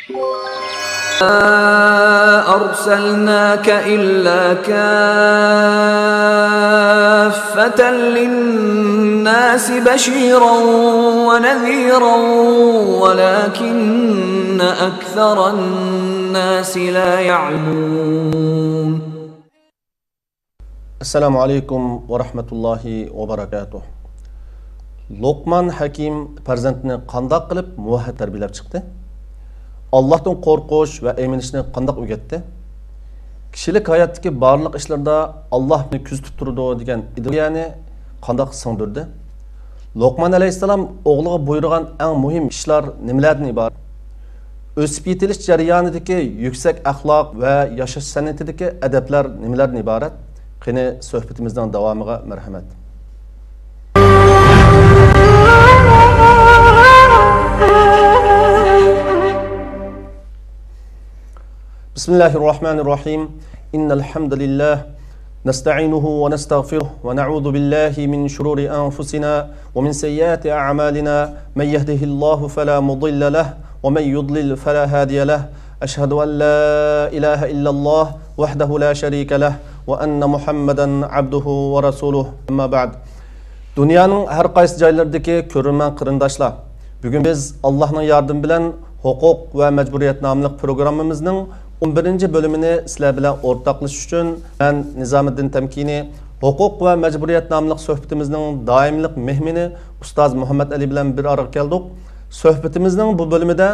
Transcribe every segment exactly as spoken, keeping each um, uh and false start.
ما أرسلناك إلا كافة للناس بشيرا ونذيرا ولكن أكثر الناس لا يعلمون. ئەسسالامۇ ئەلەيكۇم ۋە رەھمەتۇللاھى ۋە بەرەكاتۇھ. لوقمان ھەكىم پەرزەنتىنى قانداق قىلىپ مۇۋەھھەد تەربىيەلەپ چىقتى؟ ئاللاھتىن قورقۇش ۋە ئەيمىنىشنى قانداق ئۆگەتتى؟ كىشىلىك ھاياتتىكى بارلىق ئىشلىرىدا «ئاللاھ مېنى كۆزىتىپ تۇرىدۇ» دېگەن ئىدىيەنى قانداق سىڭدۈردى؟ لوقمان ئەلەيھىسسالام ئوغلىغا بۇيرۇغان ئەڭ مۇھىم ئىشلار نېمىلەردىن ئىبارەت؟ ئۆسۈپ يېتىلىش جەريانىدىكى يۈكسەك ئەخلاق ۋە ياشاش سەنئىتىدىكى ئەدەپلەر نېمىلەردىن ئىبارەت؟ قېنى، سۆھبىتىمىزنىڭ داۋامىغا مەرھەمەت. بسم الله الرحمن الرحيم. إن الحمد لله نستعينه ونستغفره ونعوذ بالله من شرور أنفسنا ومن سيئات أعمالنا. من يهده الله فلا مضل له ومن يضلل فلا هادي له. أشهد أن لا إله إلا الله وحده لا شريك له وأن محمدا عبده ورسوله. أما بعد. دۇنيانىڭ ھەر قايسى جايلىرىدىكى كۆرۈرمەن قېرىنداشلار، بۈگۈن بىز ئاللاھنىڭ ياردىمى بىلەن ھوقۇق ۋە مەجبۇرىيەت ناملىق پروگراممىمىزنىڭ ئون بىرىنچى بۆلۈمىنى سىلەر بىلەن ئورتاقلىشىش ئۈچۈن مەن نىزامىدىن تەمكىنى ھوقۇق ۋە مەجبۇرىيەت ناملىق سۆھبىتىمىزنىڭ دائىملىق مېھمىنى ئۇستاز مۇھەممەد ئەلى بىلەن بىر ئارىغا كەلدۇق. سۆھبىتىمىزنىڭ بۇ بۆلۈمىدە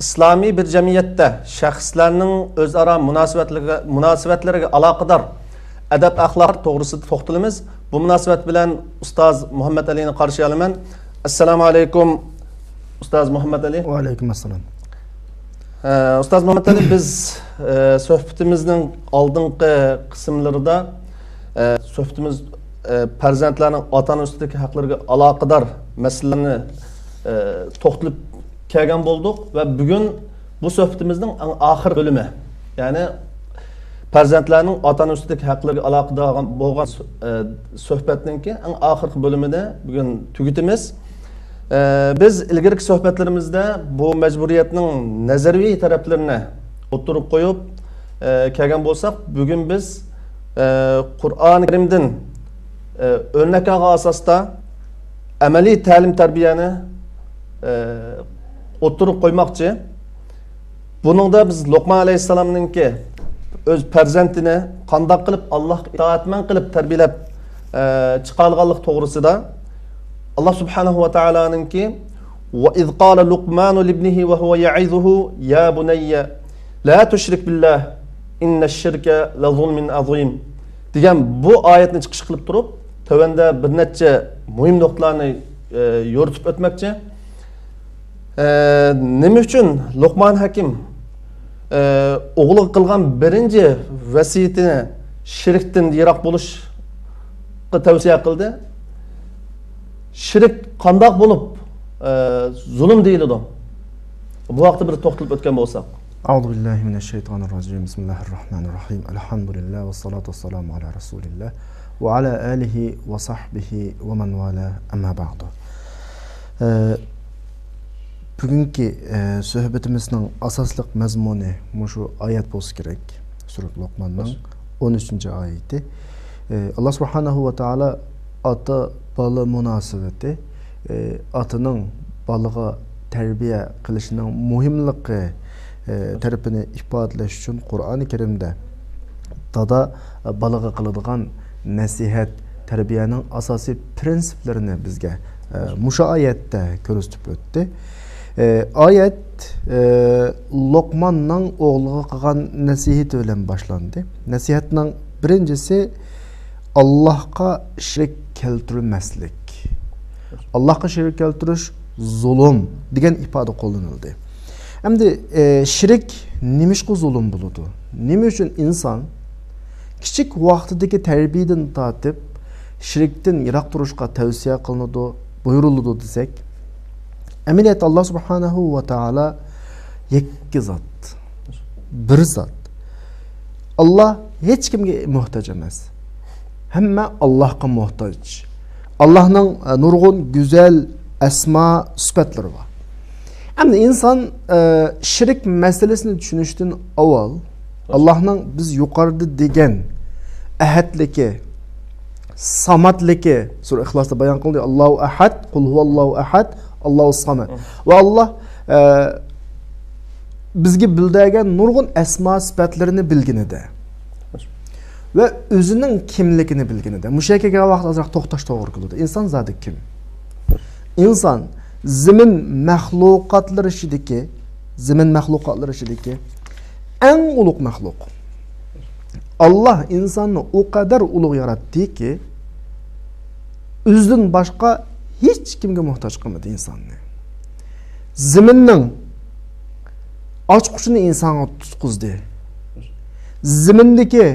ئىسلامىي بىر جەمئىيەتتە شەخسلەرنىڭ ئۆزئارا مۇناسىۋەتلىرىگە، مۇناسىۋەتلىرىگە ئالاقىدار ئەدەپ-ئەخلاق توغرىسىدا توختىلىمىز. بۇ مۇناسىۋەت بىلەن ئۇستاز مۇھەممەد ئەلىنى قارشى ئالىمەن. ئەسسالامۇ ئەلەيكۇم، ئۇستاز مۇھەممەد ئەلى. ۋەئەلەيكۇم ئەسسالام. ئە، ئۇستاز مۇھەممەد ئەلى، بىز، ئە، سۆھبىتىمىزنىڭ ئالدىنقى قىسىملىرىدا، ئە، سۆھبىتىمىز، ئە، پەرزەنتلەرنىڭ ئاتا-ئانا ئۈستىدىكى ھەقلىرىگە ئالاقىدار مەسىلىلەرنى، ئە، توختىلىپ كەلگەن بولدۇق ۋە بۈگۈن بۇ سۆھبىتىمىزنىڭ ئەڭ ئاخىر بۆلۈمى، يەنى پەرزەنتلەرنىڭ ئاتا-ئانا ئۈستىدىكى ھەقلىرىگە ئالاقىدار بولغان، ئە، سۆھبەتنىڭكى ئەڭ ئاخىرقى بۆلۈمىنى بۈگۈن تۈگىتىمىز. ئە، بىز ئىلگىرىكى سۆھبەتلىرىمىزدە بۇ مەجبۇرىيەتنىڭ نەزەرىيى تەرەپلىرىنى ئوتتۇرىغا قويۇپ، ئە، كەلگەن بولساق، بۈگۈن بىز، ئە، قۇرئانى كەرىمدىن، ئە، ئۆرنەك ئالغان ئاساستا ئەمەلىي تەلىم-تەربىيەنى، ئە، ئوتتۇرىغا قويماقچى. بۇنىڭدا بىز لوقمان ئەلەيھىسسالامنىڭكى ئۆز پەرزەنتىنى قانداق قىلىپ ئاللاھقا ئىتائەتمەن قىلىپ تەربىيەلەپ، ئە، چىقارغانلىق توغرىسىدا، ئاللاھ سۇبھانەھۇ ۋە تائالانىڭكى، «وإذ قال لقمان لابنه وهو يعظه يا بني لا تشرك بالله إن الشرك لظلم عظيم» دېگەن بۇ ئايەتنى چىقىش قىلىپ تۇرۇپ، تۆۋەندە بىر نەچچە مۇھىم نۇقتىلارنى، ئە، يورۇتۇپ ئۆتمەكچى. ئە، نېمە ئۈچۈن لوقمان ھەكىم، ئە، ئوغلىغا قىلغان بىرىنچى ۋەسىيىتىنى شىركتىن يىراق بولۇشقا تەۋسىيە قىلدى؟ شىرك قانداق بولۇپ، ئە، زۇلۇم دېيىلىدۇ؟ بۇ ھەقتە بىر توختىلىپ ئۆتكەن بولساق. أعوذ بالله من الشيطان الرجيم. بسم الله الرحمن الرحيم. الحمد لله والصلاة والسلام على رسول الله وعلى آله وصحبه ومن والاه. أما بعد. ئە، بۈگۈنكى، ئە، سۆھبىتىمىزنىڭ ئاساسلىق مەزمۇنى مۇشۇ ئايەت بولسا كېرەك. سۈرە لوقماننىڭ ئون ئۈچىنچى ئايىتى. ئە، ئاللاھ سۇبھانەھۇ ۋە تائالا ئاتا-بالا مۇناسىۋىتى، ئە، ئاتىنىڭ بالىغا تەربىيە قىلىشىنىڭ مۇھىملىقى، ئە، تەرىپىنى ئىپادىلەش ئۈچۈن قۇرئانى كەرىمدە دادا بالىغا قىلىدىغان نەسىھەت، تەربىيەنىڭ ئاساسىي پىرىنسىپلىرىنى بىزگە، ئە، مۇشۇ ئايەتتە كۆرسىتىپ ئۆتتى. ئە، ئايەت، ئە، لوقماننىڭ ئوغلىغا قىلغان نەسىھىتى بىلەن باشلاندى. نەسىھەتنىڭ بىرىنچىسى، ئاللاھقا شېرىك كەلتۈرمەسلىك. ئاللاھقا شېرىك كەلتۈرۈش زۇلۇم دېگەن ئىپادە قوللىنىلدى. ئەمدى، ئە، شېرىك نېمىشقا زۇلۇم بولىدۇ؟ نېمە ئۈچۈن ئىنسان كىچىك ۋاقتىدىكى تەربىيەدىن تارتىپ شېرىكتىن يىراق تۇرۇشقا تەۋسىيە قىلىنىدۇ، بۇيرۇلىدۇ دېسەك، ئەمەلىيەتتە ئاللاھ سۇبھانەھۇ ۋە تائالا يەككە زات، بىر زات. ئاللاھ ھېچكىمگە موھتاج ئەمەس. ھەممە ئاللاھقا موھتاج. ئاللاھنىڭ، ئە، نۇرغۇن گۈزەل ئەسما سۈپەتلىرى بار. ئەمدى ئىنسان، ئە، شىرك مەسىلىسىنى چۈشىنىشتىن ئاۋۋال، ئاللاھنىڭ بىز يۇقىرىدا دېگەن ئەھەدلىكى، سامادلىكى، سۈرە ئىخلاستا بايان قىلدى، ئاللاھۇ ئەھەد، قۇل ھۇۋاللاھۇ ئەھەد، ئاللاھۇ ساماد. ۋە ئاللاھ، ئە، بىزگە بىلدۈرگەن نۇرغۇن ئەسما سۈپەتلىرىنى بىلگىنىدە ۋە ئۆزىنىڭ كىملىكىنى بىلگىنىدە، مۇشۇ يەرگە كەلگەن ۋاقىت ئازراق توختاش توغرا كېلىدۇ. ئىنسان زادى كىم؟ ئىنسان زېمىن مەخلۇقاتلىرى ئىچىدىكى، زېمىن مەخلۇقاتلىرى ئىچىدىكى ئەڭ ئۇلۇغ مەخلۇق. ئاللاھ ئىنساننى ئۇ قەدەر ئۇلۇغ ياراتتىكى، ئۆزىدىن باشقا ھېچ كىمگە موھتاج قىلمىدى ئىنساننى. زېمىننىڭ ئاچقۇچىنى ئىنسانغا تۇتقۇزدى. زېمىندىكى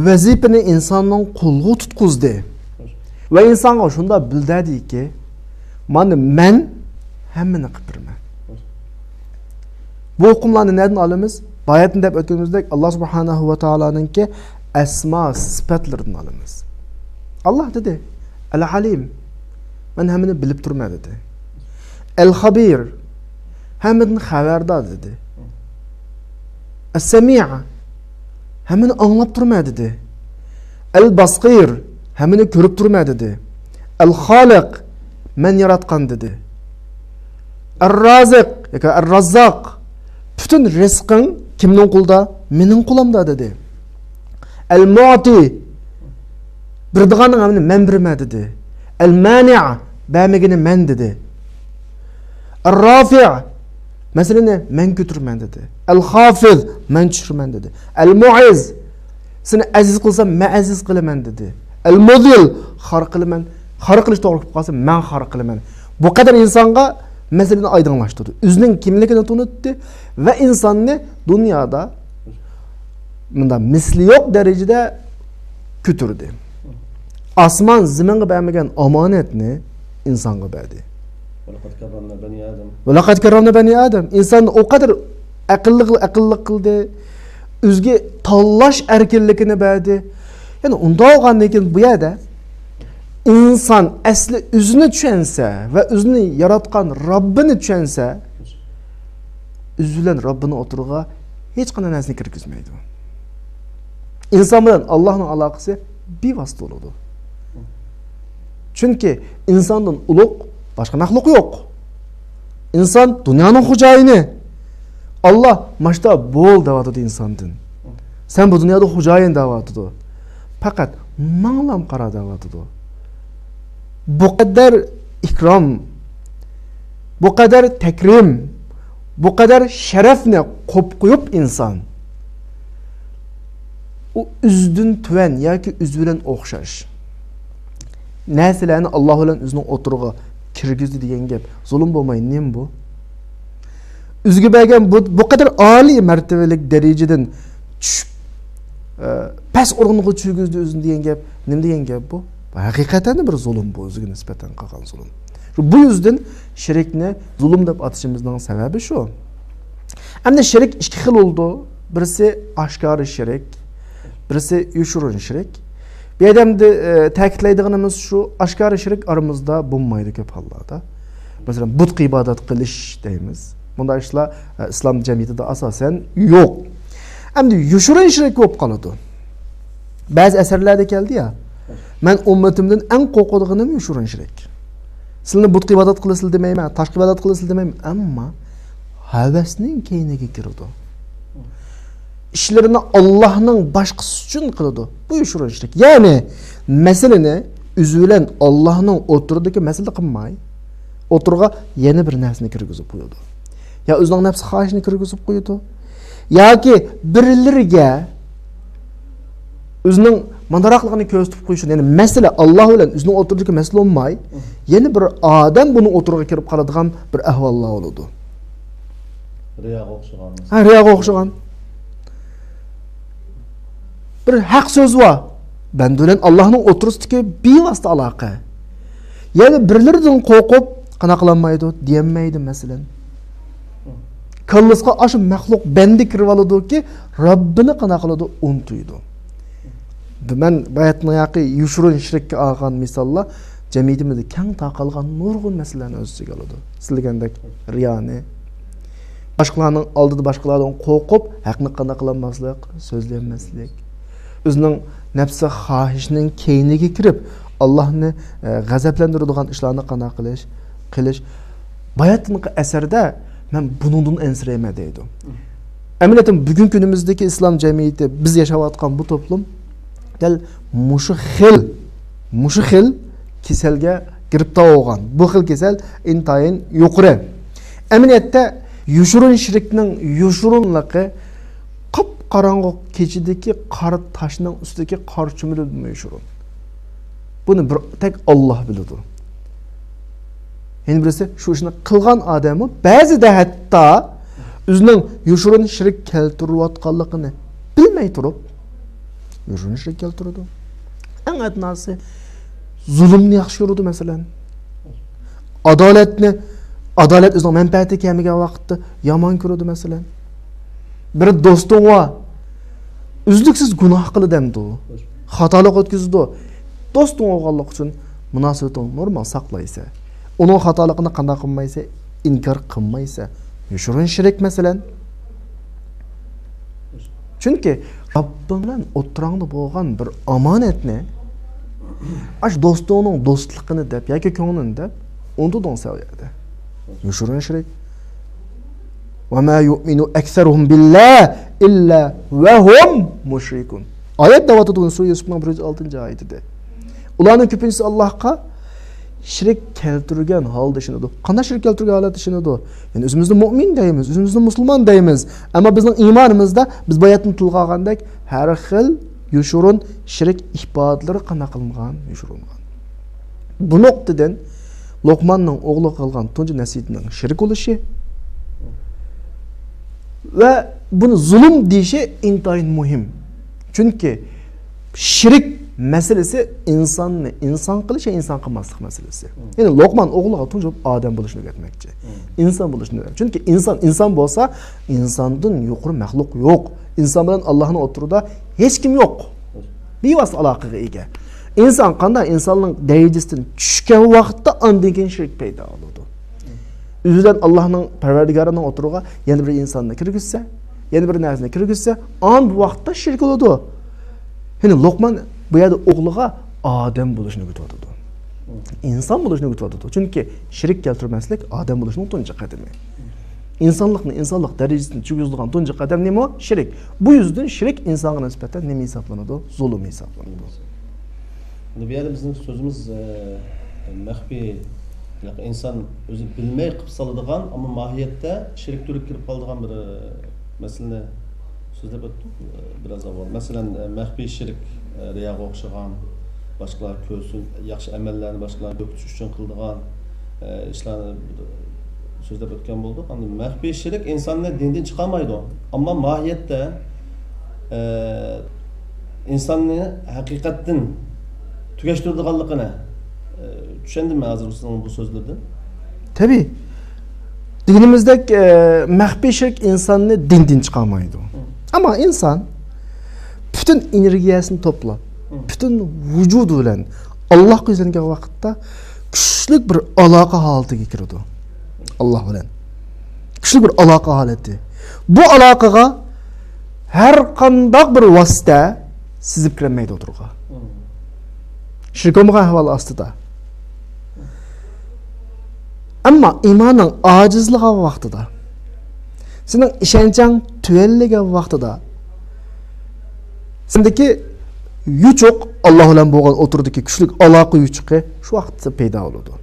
ۋەزىپىنى ئىنساننىڭ قولىغا تۇتقۇزدى. ۋە ئىنسانغا شۇنداق بىلدۈردىكى، مانا مەن ھەممىنى قىلىپ بېرىمەن. بۇ ھۆكۈملەرنى نەدىن ئالىمىز؟ باياتىن دەپ ئۆتكىنىمىزدەك، ئاللاھ سۇبھانەھۇ ۋە تائالانىڭكى ئەسما سۈپەتلىرىدىن ئالىمىز. ئاللاھ دېدى، ئەل ئالىم، مەن ھەممىنى بىلىپ تۇرىمەن دېدى. ئەل خابىر، ھەممىدىن خەۋەردار دېدى. ئەس سەمىئ، ھەممىنى ئاڭلاپ تۇرىمەن دېدى. ئەل باسىر، ھەممىنى كۆرۈپ تۇرىمەن دېدى. ئەل خالىق، مەن ياراتقان دېدى. ئەر رازىق ياكى ئەر راززاق، پۈتۈن رىزقىڭ كىمنىڭ قولىدا؟ مېنىڭ قولۇمدا دېدى. ئەل مۇئتى، بېرىدىغاننىڭ ھەممىنى مەن بېرىمەن دېدى. ئەل مانىئ، بەرمىگىنى مەن دېدى. ئەر رافىئ، مەسىلىنى مەن كۆتۈرىمەن دېدى. ئەل خافىز، مەن چۈشۈرىمەن دېدى. ئەل مۇئىز، سېنى ئەزىز قىلسام، مەن ئەزىز قىلىمەن دېدى. ئەل مۇزىل، خار قىلىمەن، خار قىلىش توغرا كېلىپ قالسا، مەن خار قىلىمەن. بۇ قەدەر ئىنسانغا مەسىلىنى ئايدىڭلاشتۇردى. ئۆزىنىڭ كىملىكىنى تونۇتتى ۋە ئىنساننى دۇنيادا مۇنداق مىسلى يوق دەرىجىدە كۆتۈردى. ئاسمان زېمىنغا بەرمىگەن ئامانەتنى ئىنسانغا بەردى. ولقد كرمنا بني آدم. ولقد كرمنا بني آدم. ئىنساننى ئۇ قەدەر ئەقىللىق، ئەقىللىق قىلدى، ئۆزىگە تاللاش ئەركىنلىكىنى بەردى. يەنى ئۇنداق بولغاندىن كېيىن بۇ يەردە ئىنسان ئەسلى ئۆزىنى چۈشەنسە ۋە ئۆزىنى ياراتقان رەببىنى چۈشەنسە، ئۆزى بىلەن رەببىنىڭ ئوتتۇرىغا ھېچقانداق نەرسىنى كىرگۈزمەيدۇ. ئىنسان بىلەن ئاللاھنىڭ ئالاقىسى بىۋاسىتە بولىدۇ. چۈنكى ئىنساندىن ئۇلۇغ باشقا مەخلۇق يوق. ئىنسان دۇنيانىڭ خوجايىنى. ئاللاھ ماشتا بول دەۋاتىدۇ ئىنساندىن. سەن بۇ دۇنيادا خوجايىن دەۋاتىدۇ. پەقەت ماڭلام قارا دەۋاتىدۇ. بۇ قەدەر ئىكرام، بۇ قەدەر تەكرىم، بۇ قەدەر شەرەفنى قوپ قويۇپ ئىنسان، ئۇ ئۆزىدىن تۆۋەن ياكى ئۆزى بىلەن ئوخشاش نەرسىلەرنى ئاللاھ بىلەن ئۆزىنىڭ ئوتتۇرىغا كىرگۈزدى دېگەن گەپ زۇلۇم بولماي نېمە بۇ؟ ئۆزىگە بەرگەن بۇ، بۇ قەدەر ئالىي مەرتىۋىلىك دەرىجىدىن چۈشۈپ، ئە، پەس ئورۇنغا چۈشۈرگۈزدى ئۆزىنى دېگەن گەپ نېمە دېگەن گەپ بۇ؟ بۇ ھەقىقەتەن بىر زۇلۇم بۇ، ئۆزىگە نىسبەتەن قىلغان زۇلۇم. شۇ بۇ يۈزدىن شىركنى زۇلۇم دەپ ئاتىشىمىزنىڭ سەۋەبى شۇ. ئەمدى شىرك ئىككى خىل بولىدۇ. بىرسى ئاشكارا شىرك، بىرسى يوشۇرۇن شىرك. بۇ يەردە ئەمدى، ئە، تەكىتلەيدىغىنىمىز شۇ، ئاشكارا شىرك ئارىمىزدا بولمايدۇ كۆپ ھاللاردا. مەسىلەن، بۇتقا ئىبادەت قىلىش دەيمىز. بۇنداق ئىشلار، ئە، ئىسلام جەمئىيىتىدە ئاساسەن يوق. ئەمدى يوشۇرۇن شىرك بولۇپ قالىدۇ. بەزى ئەسەرلەردە كەلدى يا، مەن ئۈممىتىمدىن ئەڭ قورقىدىغىنىم يوشۇرۇن شىرك. سىلىنى بۇتقا ئىبادەت قىلىسىلەر دېمەيمەن، تاشقا ئىبادەت قىلىسىلەر دېمەيمەن، ئەمما ھەۋەسنىڭ كەينىگە كىرىدۇ. ئىشلىرىنى ئاللاھنىڭ باشقىسى ئۈچۈن قىلىدۇ. بۇ يوشۇرۇن شىرك. يەنى مەسىلىنى ئۆزى بىلەن ئاللاھنىڭ ئوتتۇرىدىكى مەسىلىنى قىلماي، ئوتتۇرىغا يەنە بىر نەرسىنى كىرگۈزۈپ قويىدۇ. يا ئۆزىنىڭ نەپسى خاھىشىنى كىرگۈزۈپ قويىدۇ، ياكى بىرلىرىگە ئۆزىنىڭ مانداقراقلىقىنى كۆرسىتىپ قويۇشىنى، يەنى مەسىلە ئاللاھ بىلەن ئۆزىنىڭ ئوتتۇرىدىكى مەسىلە بولماي، يەنە بىر ئادەم بۇنىڭ ئوتتۇرىغا كىرىپ قالىدىغان بىر ئەھۋاللار بولىدۇ. رىياغا ئوخشىغان. ھە، رىياغا ئوخشىغان. بىر ھەق سۆز بار. بەندە بىلەن ئاللاھنىڭ ئوتتۇرىسىدىكى بىۋاسىتە ئالاقە. يەنى بىرلىرىدىن قورقۇپ، قانداق قىلالمايدۇ، دېيەلمەيدۇ، مەسىلەن. كاللىسىغا ئاشۇ مەخلۇق بەندە كىرىۋالىدۇكى، رەببىنى قانداق قىلىدۇ، ئۇنتۇيدۇ. مەن باياتىن ياقى يوشۇرۇن شىرككە ئالغان مىساللار جەمئىيىتىمىزدە كەڭ تارقالغان نۇرغۇن مەسىلىلەرنى ئۆز ئىچىگە ئالىدۇ. سىز دېگەندەك رىيانى، باشقىلارنىڭ ئالدىدا باشقىلاردىن قورقۇپ، ھەقنى قانداق قىلالماسلىق، سۆزلىيەلمەسلىك. ئۆزىنىڭ نەپسى خاھىشىنىڭ كەينىگە كىرىپ، ئاللاھنى، ئە، غەزەپلەندۈرىدىغان ئىشلارنى قانداق قىلىش، قىلىش. باياتىنقى ئەسەردە مەن بۇنىڭدىن ئەنسىرەيمەن دەيدۇ. ئەمەلىيەتتە بۈگۈنكى كۈنىمىزدىكى ئىسلام جەمئىيىتى، بىز ياشاۋاتقان بۇ توپلۇم دەل مۇشۇ خىل، مۇشۇ خىل كېسەلگە گىرىپتار بولغان. بۇ خىل كېسەل ئىنتايىن يۇقىرى. ئەمەلىيەتتە يوشۇرۇن شىركنىڭ يوشۇرۇنلۇقى قاپقاراڭغۇ كېچىدىكى قارا تاشنىڭ ئۈستىدىكى قارا چۈمۈلىدىنمۇ يوشۇرۇن. بۇنى بىر تەك ئاللاھ بىلىدۇ. يەنە بىرسى، شۇ ئىشنى قىلغان ئادەممۇ بەزىدە ھەتتا ئۆزىنىڭ يوشۇرۇن شىرك كەلتۈرۈۋاتقانلىقىنى بىلمەي تۇرۇپ، يوشۇرۇن شىرك كەلتۈرىدۇ. ئەڭ ئەدناسى، زۇلۇمنى ياخشى كۆرىدۇ، مەسىلەن. ئادالەتنى، ئادالەت ئۆزىنىڭ مەنپەئەتىگە كەلمىگەن ۋاقىتتا يامان كۆرىدۇ، مەسىلەن. بىر دوستۇڭ بار، ئۈزلۈكسىز گۇناھ قىلىدۇ، خاتالىق ئۆتكۈزىدۇ. دوستۇڭ بولغانلىقى ئۈچۈن مۇناسىۋىتىڭ نورمال ساقلايسەن. ئۇنىڭ خاتالىقىنى قانداق قىلمايسەن؟ ئىنكار قىلمايسەن. يوشۇرۇن شېرىك، مەسىلەن. چۈنكى رەببىڭ بىلەن ئوتتۇراڭدا بولغان بىر ئامانەتنى، ئاشۇ دوستۇڭنىڭ دوستلۇقىنى دەپ ياكى كۆڭلىنى دەپ ئۇنتۇدۇڭ سەن ئۇ يەردە. يوشۇرۇن شېرىك. «وما يؤمن أكثرهم بالله إلا وهم مشركون». ئايەت دەۋاتىدۇ، سۈرە يۈسۈپنىڭ بىر يۈز ئالتىنچى ئايىتىدە. ئۇلارنىڭ كۆپىنچىسى ئاللاھقا شېرىك كەلتۈرگەن ھالدا ئىشىنىدۇ. قانداق شېرىك كەلتۈرگەن ھالەتتە ئىشىنىدۇ؟ يەنى ئۆزىمىزنى مۇئمىن دەيمىز، ئۆزىمىزنى مۇسۇلمان دەيمىز. ئەمما بىزنىڭ ئىمانىمىزدا، بىز باياتىن تىلغا ئالغاندەك، ھەر خىل يوشۇرۇن شېرىك ئىپادىلىرى قانداق قىلىنغان؟ يوشۇرۇنغان. بۇ نۇقتىدىن لوقماننىڭ ئوغلىغا قىلغان تۇنجى نەسىھىتىنىڭ شېرىك بولۇشى ۋە بۇنى زۇلۇم دېيىشى ئىنتايىن مۇھىم. چۈنكى شېرىك مەسىلىسى ئىنساننى ئىنسان قىلىش ۋە ئىنسان قىلماسلىق مەسىلىسى. يەنى لوقمان ئوغلىغا تۇنجى بولۇپ ئادەم بولۇشنى ئۆگەتمەكچى. ئىنسان بولۇشنى ئۆگەت-، چۈنكى ئىنسان ئىنسان بولسا، ئىنساندىن يۇقىرى مەخلۇق يوق. ئىنسان بىلەن ئاللاھنىڭ ئوتتۇرىدا ھېچ كىم يوق. بىۋاسىتە ئالاقىگە ئىگە. ئىنسان قانداق ئىنساننىڭ دەرىجىسىدىن چۈشكەن ۋاقىتتا ئاندىن كېيىن شېرىك پەيدا بولىدۇ. ئۆزى بىلەن ئاللاھنىڭ، پەرۋەردىگارىنىڭ ئوتتۇرىغا يەنە بىر ئىنساننى كىرگۈزسە، يەنە بىر نەرسىنى كىرگۈزسە، ئاندىن بۇ ۋاقىتتا شېرىك بولىدۇ. يەنى لوقمان بۇ يەردە ئوغلىغا ئادەم بولۇشنى ئۆگىتىۋاتىدۇ. ئىنسان بولۇشنى ئۆگىتىۋاتىدۇ. چۈنكى شېرىك كەلتۈرمەسلىك ئادەم بولۇشنىڭ تۇنجى قەدىمى. ئىنسانلىقنى ئىنسانلىق دەرىجىسىدىن چۈشۈرگۈزىدىغان تۇنجى قەدەم نېمە؟ شېرىك. بۇ يۈزدىن شېرىك ئىنسانغا نىسبەتەن نېمە ھېسابلىنىدۇ؟ زۇلۇم ھېسابلىنىدۇ. ئەمدى بۇ يەردە بىزنىڭ سۆزىمىز، ئە، مەخپىي، ياكى ئىنسان ئۆزى بىلمەي قىلىپ سالىدىغان، ئەمما ماھىيەتتە شېرىك تۈرگە كىرىپ قالىدىغان بىر، ئە، مەسىلىنى سۆزلەپ ئۆتتۇق، ئە، بىراز ئاۋۋال. مەسىلەن، ئە، مەخپىي شېرىك، ئە، رىياغا ئوخشىغان، باشقىلار كۆرسۇن، ياخشى ئەمەللەرنى باشقىلارغا كۆرسىتىش ئۈچۈن قىلىدىغان، ئە، ئىشلارنى سۆزلەپ ئۆتكەن بولدۇق. ئەمدى مەخپىي شېرىك ئىنساننى دىندىن چىقارمايدۇ. ئەمما ماھىيەتتە، ئە، ئىنساننى ھەقىقەتتىن تۈگەشتۈرىدىغانلىقىنى، ئە، چۈشەندىم مەن ھازىر سىزنىڭ بۇ سۆزلىرىدىن. تەبىئىي. دېگىنىمىزدەك، ئە، مەخپىي شېرىك ئىنساننى دىندىن چىقارمايدۇ. ئەمما ئىنسان پۈتۈن ئېنېرگىيەسىنى توپلاپ، پۈتۈن ۋۇجۇدى بىلەن ئاللاھقا يۈزلەنگەن ۋاقىتتا كۈچلۈك بىر ئالاقە ھالىتىگە كىرىدۇ. ئاللاھ بىلەن. كۈچلۈك بىر ئالاقە ھالىتى. بۇ ئالاقىغا ھەر قانداق بىر ۋاسىتە سىزىپ كىرەلمەيدۇ ئوتتۇرىغا. شېرىك بولمىغان ئەھۋال ئاستىدا. ئەمما ئىمانىڭ ئاجىزلىغان ۋاقتىدا، سېنىڭ ئىشەنچىڭ تۆۋەنلىگەن ۋاقتىدا، سېندىكى يوچۇق، ئاللاھ بىلەن بولغان ئوتتۇرىدىكى كۈچلۈك ئالاقە يوچۇقى شۇ ۋاقىتتا پەيدا بولىدۇ.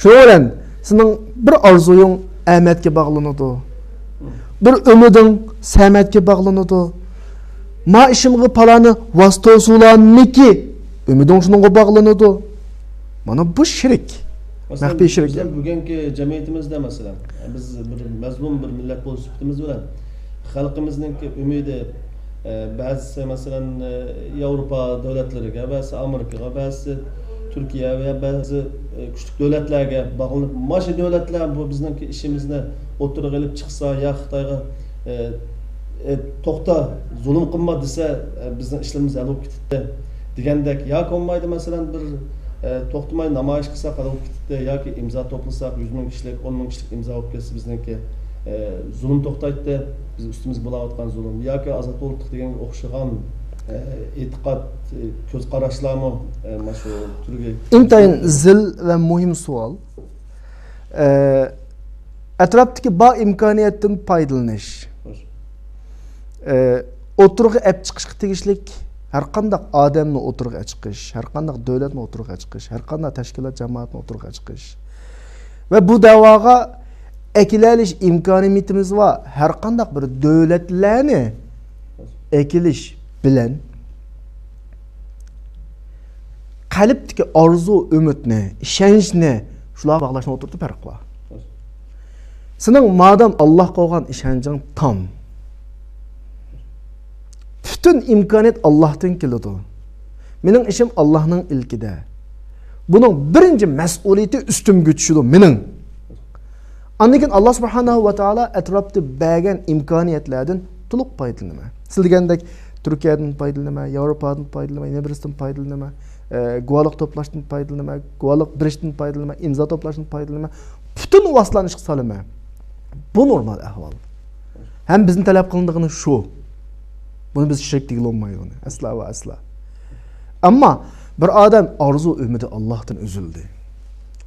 شۇنىڭ بىلەن سېنىڭ بىر ئارزۇيۇڭ ئەمەتكە باغلىنىدۇ. بىر ئۈمىدىڭ سەمەتكە باغلىنىدۇ. ما ئىشىمغا پالانى ۋاسىتە-ئۇسۇلاننىكى ئۈمىدىڭ شۇنىڭغا باغلىنىدۇ. مانا بۇ شېرىك. مەسىلەن، مەخپىي شېرىك. بىزنىڭ بۈگۈنكى جەمئىيىتىمىزدە، مەسىلەن، بىز بىر مەزلۇم بىر مىللەت بولۇش سۈپىتىمىز بىلەن خەلقىمىزنىڭكى ئۈمىدى، ئە، بەزىسى، مەسىلەن، ئە، ياۋروپا دۆلەتلىرىگە، بەزىسى ئامېرىكىغا، بەزىسى تۈركىيە ۋە بەزى، ئە، كۈچلۈك دۆلەتلەرگە باغلىنىپ، مانا شۇ دۆلەتلەر بۇ بىزنىڭكى ئىشىمىزنى ئوتتۇرىغا ئېلىپ چىقسا، يا خىتايغا، ئە، ئە، توختا، زۇلۇم قىلما دېسە، ئە، بىزنىڭ ئىشلىرىمىز ھەل بولۇپ كېتىدۇ دېگەندەك، ياكى بولمايدۇ، مەسىلەن، بىر ئە، توختىماي نامايىش قىلساق، ھالا بولۇپ كېتەتتى، ياكى ئىمزا توپلىساق، يۈز مىڭ كىشىلىك، ئون مىڭ كىشىلىك ئىمزا بولۇپ كەتسە، بىزنىڭكى، ئە، زۇلۇم توختايتتى، بىز ئۈستىمىزگە بولاۋاتقان زۇلۇم، ياكى ئازاد بولدۇق دېگەنگە ئوخشىغان، ئە، ئېتىقاد، ئە، كۆز قاراشلارمۇ، ئە، مانا شۇ تۈرگە ئىنتايىن زىل ۋە مۇھىم سوئال. ئە، ئەتراپتىكى بار ئىمكانىيەتتىن پايدىلىنىش. ئە، ئوتتۇرىغا ئەپ چىقىشقا تېگىشلىك ھەرقانداق ئادەمنى ئوتتۇرىغا چىقىش، ھەرقانداق دۆلەتنى ئوتتۇرىغا چىقىش، ھەرقانداق تەشكىلات جامائەتنى ئوتتۇرىغا چىقىش. ۋە بۇ دەۋاغا ئەكېلەلىش ئىمكانىيىتىمىز بار ھەرقانداق بىر دۆلەتلەرنى ئەكېلىش بىلەن قەلبتىكى ئارزۇ، ئۈمىدنى، ئىشەنچنى شۇلارغا باغلاشنىڭ ئوتتۇرىدا پەرق بار. سېنىڭ مادام ئاللاھقا بولغان ئىشەنچىڭ تام، پۈتۈن ئىمكانىيەت ئاللاھتىن كېلىدۇ. مېنىڭ ئىشىم ئاللاھنىڭ ئىلكىدە. بۇنىڭ بىرىنچى مەسئۇلىيىتى ئۈستۈمگە چۈشىدۇ مېنىڭ. ئاندىن كېيىن ئاللا سۇبھانەھۇ ۋە تائالا ئەتراپتا بەرگەن ئىمكانىيەتلەردىن تولۇق پايدىلىنىمەن. سىز دېگەندەك تۈركىيەدىن پايدىلىنىمەن، ياۋروپادىن پايدىلىنىمەن، يەنە بىرسىدىن پايدىلىنىمەن، ئە، گۇۋاھلىق توپلاشتىن پايدىلىنىمەن، گۇۋاھلىق بېرىشتىن پايدىلىنىمەن، ئىمزا توپلاشتىن پايدىلىنىمەن. پۈتۈن ۋاسىتىلەرنى ئىشقا سالىمەن. بۇ نورمال ئەھۋال. ھەم بىزدىن تەلەپ قىلىنىدىغىنى شۇ. بۇنى بىز شىرك دېگىلى بولمايدۇ، ئەسلا ۋە ئەسلا. ئەمما بىر ئادەم ئارزۇ ئۈمىدى ئاللاھتىن ئۈزۈلدى.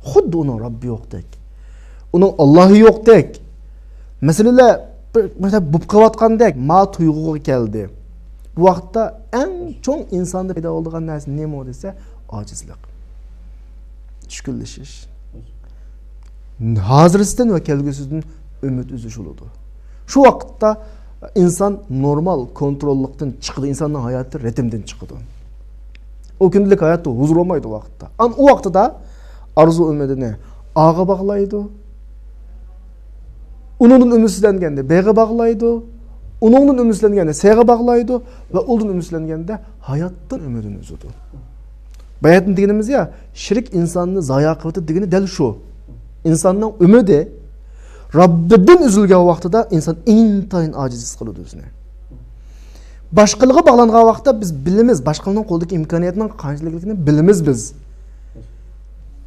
خۇددى ئۇنىڭ رەببى يوقتەك، ئۇنىڭ ئاللاھى يوقتەك، مەسىلىلەر بىر، بىر بولۇپ قېلىۋاتقاندەك ما تۇيغۇغا كەلدى. بۇ ۋاقىتتا ئەڭ چوڭ ئىنساندا پەيدا بولىدىغان نەرسە نېمە دېسە، ئاجىزلىق، چۈشكۈنلىشىش. ھازىرىسىدىن ۋە كەلگۈسىدىن ئۈمىد ئۈزۈش بولىدۇ. شۇ ۋاقىتتا ئىنسان نورمال كونتروللۇقتىن چىقىدۇ، ئىنساننىڭ ھاياتى رىتىمدىن چىقىدۇ. ئۇ كۈندىلىك ھاياتتا ھۇزۇر بولمايدۇ ۋاقىتتا. ئەمما ئۇ ۋاقتىدا ئارزۇ ئۈمىدىنى ئاغا باغلايدۇ. ئۇنىڭدىن ئۈمىدسىزلەنگەندە بېغى باغلايدۇ. ئۇنىڭدىن ئۈمىدسىزلەنگەندە سېغى باغلايدۇ. ۋە ئۇندىن ئۈمىدسىزلەنگەندە ھاياتتىن ئۈمىدىنى ئۈزىدۇ. باياتىن دېگىنىمىز يا، شىرك ئىنساننى زايا قىلىۋېتىدۇ دېگىنى دەل شۇ. ئىنساننىڭ ئۈمىدى رەببىدىن ئۈزۈلگەن ۋاقتىدا ئىنسان ئىنتايىن ئاجىز ھېس قىلىدۇ ئۆزىنى. باشقىلىققا باغلانغان ۋاقىتتا بىز بىلىمىز، باشقىلارنىڭ قولىدىكى ئىمكانىيەتنىڭ قانچىلىكلىكىنى بىلىمىز بىز.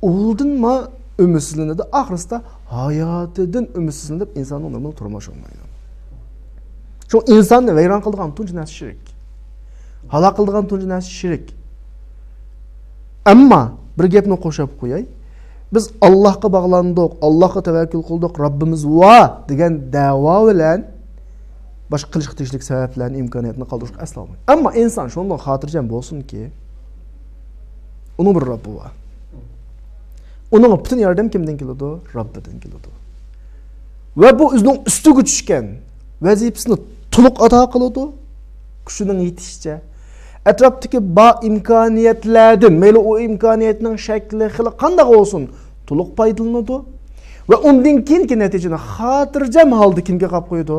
ئۇلدىنما ئۈمىدسىزلىنىدۇ، ئاخىرسىدا ھاياتىدىن ئۈمىدسىزلىنىپ، ئىنساننىڭ نورمال تۇرمۇشى بولمايدۇ. شۇ ئىنساننى ۋەيران قىلىدىغان تۇنجى نەرسە شىرك. ھالاك قىلىدىغان تۇنجى نەرسە شىرك. ئەمما بىر گەپنى قوشۇپ قوياي. بىز ئاللاھقا باغلاندۇق، ئاللاھقا تەۋەككۈل قىلدۇق، رەببىمىز بار دېگەن دەۋا بىلەن باشقا قىلىشقا تېگىشلىك سەۋەبلەرنى، ئىمكانىيەتنى قالدۇرۇشقا ئەسلا بولمايدۇ. ئەمما ئىنسان شۇنداق خاتىرجەم بولسۇنكى، ئۇنىڭ بىر رەببى بار. ئۇنىڭغا پۈتۈن ياردەم كىمدىن كېلىدۇ؟ رەببىدىن كېلىدۇ. ۋە بۇ ئۆزىنىڭ ئۈستىگە چۈشكەن ۋەزىپىسىنى تولۇق ئادا قىلىدۇ. كۈچىنىڭ يېتىشىچە. ئەتراپتىكى بار ئىمكانىيەتلەردىن، مەيلى ئۇ ئىمكانىيەتنىڭ شەكلى، خىلى قانداق بولسۇن، تولۇق پايدىلىنىدۇ. ۋە ئۇندىن كېيىنكى نەتىجىنى خاتىرجەم ھالدا كىمگە قويۇپ قويىدۇ؟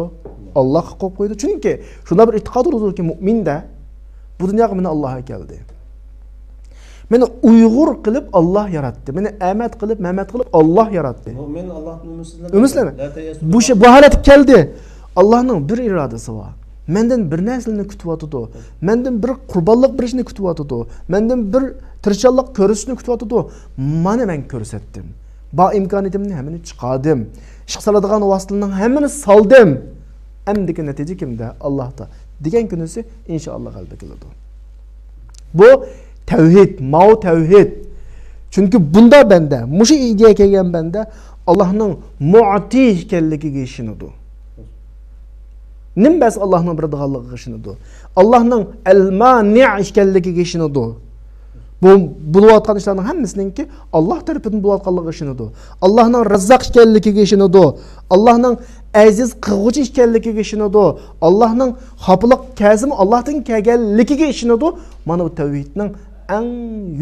ئاللاھقا قويۇپ قويىدۇ. چۈنكى شۇنداق بىر ئېتىقاد بولىدۇكى، مۇئمىندا بۇ دۇنياغا مېنى ئاللاھ ئەكەلدى. مېنى ئۇيغۇر قىلىپ ئاللاھ ياراتتى. مېنى ئەمەت قىلىپ، مەمەت قىلىپ ئاللاھ ياراتتى. مۇئمىن ئاللاھتىن ئۈمىدسىزلەنمەيدۇ. ئۈمىدسىزلەنمەيدۇ. لا تەيئەسۇ بۇ شە-، بۇ ھالەتكە كەلدى. ئاللاھنىڭ بىر ئىرادىسى بار. مەندىن بىر نەرسىلەرنى كۈتۈۋاتىدۇ. مەندىن بىر قۇربانلىق بېرىشنى كۈتۈۋاتىدۇ. مەندىن بىر تىرىشچانلىق كۆرسىتىشنى كۈتۈۋاتىدۇ. مانا مەن كۆرسەتتىم. بار ئىمكانىيىتىمنى ھەممىنى چىقاردىم. ئىشقا سالىدىغان ۋاسىتىلەرنىڭ ھەممىنى سالدىم. ئەمدىكى نەتىجە كىمدە؟ ئاللاھتا. دېگەن كۈنىسى ئىنشائاللا غەلىبە كېلىدۇ. بۇ تەۋھىد، ماۋۇ تەۋھىد. چۈنكى بۇندا بەندە، مۇشۇ ئىدىيەگە كەلگەن بەندە ئاللاھنىڭ مۇئتى ئىكەنلىكىگە ئىشىنىدۇ. نېمە بەرسە ئاللاھنىڭ بېرىدىغانلىقىغا ئىشىنىدۇ. ئاللاھنىڭ ئەل-مانىئ ئىكەنلىكىگە ئىشىنىدۇ. بۇ بولۇۋاتقان ئىشلارنىڭ ھەممىسىنىڭكى ئاللاھ تەرىپىدىن بولۇۋاتقانلىقىغا ئىشىنىدۇ. ئاللاھنىڭ راززاق ئىكەنلىكىگە ئىشىنىدۇ. ئاللاھنىڭ ئەزىز قىلغۇچى ئىكەنلىكىگە ئىشىنىدۇ. ئاللاھنىڭ خاپىلىق كەلسىمۇ ئاللاھتىن كەلگەنلىكىگە ئىشىنىدۇ. مانا بۇ تەۋھىدنىڭ ئەڭ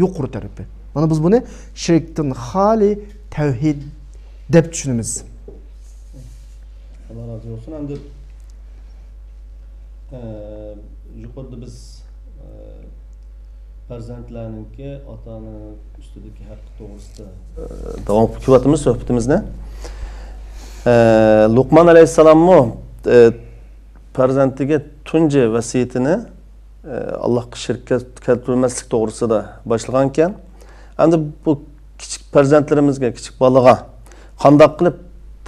يۇقىرى تەرىپى. مانا بىز بۇنى شىركتىن خالىي تەۋھىد دەپ چۈشىنىمىز. ئاللا رازى بولسۇن. ئەمدى، ئە، يۇقىرىدا بىز، ئە، پەرزەنتلەرنىڭكى ئاتا-ئانا ئۈستىدىكى ھەققى توغرىسىدا، ئە، داۋام قىلىپ كېلىۋاتىمىز سۆھبىتىمىزنى. ئە، لۇقمان ئەلەيھىسسالاممۇ، ئە، پەرزەنتىگە تۇنجى ۋەسىيىتىنى، ئە، ئاللاھقا شېرىك كەل-، كەلتۈرمەسلىك توغرىسىدا باشلىغانىكەن. ئەمدى بۇ كىچىك پەرزەنتلىرىمىزگە، كىچىك بالىغا قانداق قىلىپ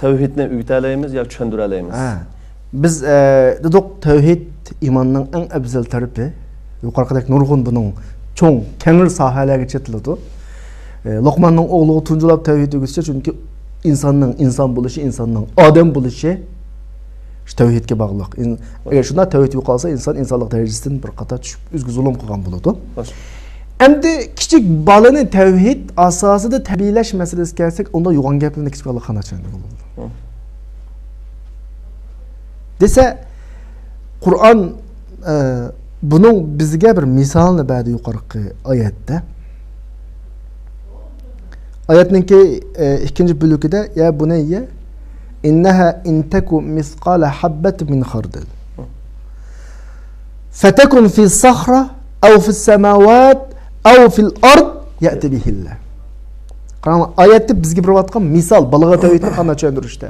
تەۋھىدنى ئۆگىتەلەيمىز ياكى چۈشەندۈرەلەيمىز؟ ھە. بىز، ئە، دېدۇق، تەۋھىد ئىماننىڭ ئەڭ ئەۋزەل تەرىپى. يۇقىرىقىدەك نۇرغۇن بۇنىڭ چوڭ، كەڭرى ساھەلەرگە چېتىلىدۇ. ئە، لوقماننىڭ ئوغلىغا تۇنجىلاپ تەۋھىد ئۆگىتىشى، چۈنكى ئىنساننىڭ ئىنسان بولۇشى، ئىنساننىڭ ئادەم بولۇشى شۇ تەۋھىدكە باغلىق. ئىن-، ئەگەر شۇنداق تەۋھىد يوقالسا، ئىنسان ئىنسانلىق دەرىجىسىدىن بىر قاتار چۈشۈپ، ئۆزىگە زۇلۇم قىلغان بولىدۇ. خوش. ئەمدى كىچىك بالىنى تەۋھىد ئاساسىدا تەربىيەلەش مەسىلىسىگە كەلسەك، ئۇندا يوغان گەپلەرنى كىچىك بالا قانداق چۈشەندۈرگىلى بولىدۇ؟ ھە. دېسە، قۇرئان، ئە، بۇنىڭ بىزگە بىر مىسالىنى بەردى يۇقىرىقى ئايەتتە. ئايەتنىڭكى، ئە، ئىككىنچى بۆلىكىدە، يا بۇنەييە، ئىننەھا ئىن تەكۇ مىسقالە ھەببەت مىن خەردەل. فەتەكۇن فى سەخرە، ئەۋ فى سەماۋات، ئەۋ فىل ئارد، يەتى بىھىللە. قاراڭلار، ئايەتتە بىزگە بېرىۋاتقان مىسال، بالىغا تەۋھىدنى قانداق چۈشەندۈرۈشتە.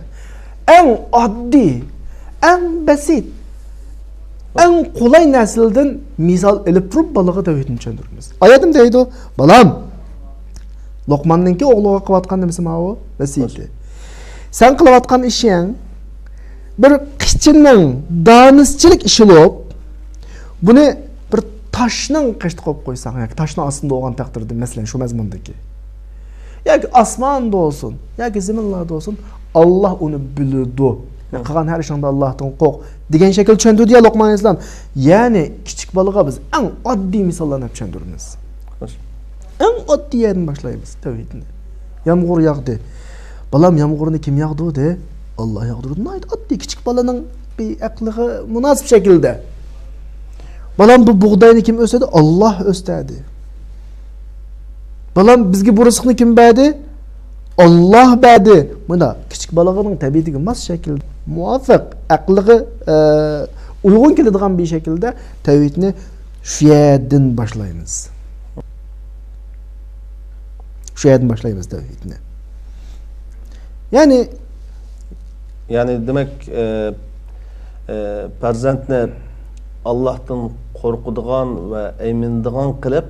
ئەڭ ئاددىي، ئەڭ بەسىت، ئەڭ قولاي نەرسىلەردىن مىسال ئېلىپ تۇرۇپ، بالىغا تەۋھىدنى چۈشەندۈرىمىز. ئايەتتە دەيدۇ، بالام، لوقماننىڭكى ئوغلىغا قىلىۋاتقان نېمىسى ماۋۇ؟ ۋەسىيىتى. سەن قىلىۋاتقان ئىشىڭ بىر قىچىنىڭ دانىسىچىلىك ئىشى بولۇپ، بۇنى بىر تاشنىڭ قېشىدا قويۇپ قويساڭ ياكى تاشنىڭ ئاستىدا بولغان تەقدىردە، مەسىلەن، شۇ مەزمۇندىكى، ياكى ئاسماندا بولسۇن، ياكى زېمىنلاردا بولسۇن، ئاللا ئۇنى بىلىدۇ. ھە. قىلغان ھەر ئىشىڭدا ئاللاھتىن قورق دېگەن شەكىلدە چۈشەندۈردى يا لوقمان ئەلەيھىسسالام. يەنى كىچىك بالىغا بىز ئەڭ ئاددىي مىساللارنى چۈشەندۈرىمىز. خوش. ئەڭ ئاددىي يەردىن باشلايمىز تەۋھىدنى. يامغۇر ياغدى. بالام، يامغۇرنى كىم ياغدۇردى؟ ئاللا ياغدۇردى. ناھايىتى ئاددىي، كىچىك بالىنىڭ بىر ئەقلىگە مۇناسىپ شەكىلدە. بالام، بۇ بۇغداينى كىم ئۆستۈردى؟ ئاللا ئۆستۈردى. بالام، بىزگە بۇ رىزىقنى كىم بەردى؟ ئاللا بەردى. مۇنداق كىچىك بالىنىڭ تەبىئىتىگە ماس شەكىلدە، مۇۋاپىق، ئەقلىگە، ئە، ئۇيغۇن كېلىدىغان بىر شەكىلدە تەۋھىدنى شۇ يەردىن باشلايمىز. شۇ يەردىن باشلايمىز تەۋھىدنى. يەنى، يەنى دېمەك، ئە، ئە، پەرزەنتنى ئاللاھتىن قورقىدىغان ۋە ئەيمىنىدىغان قىلىپ،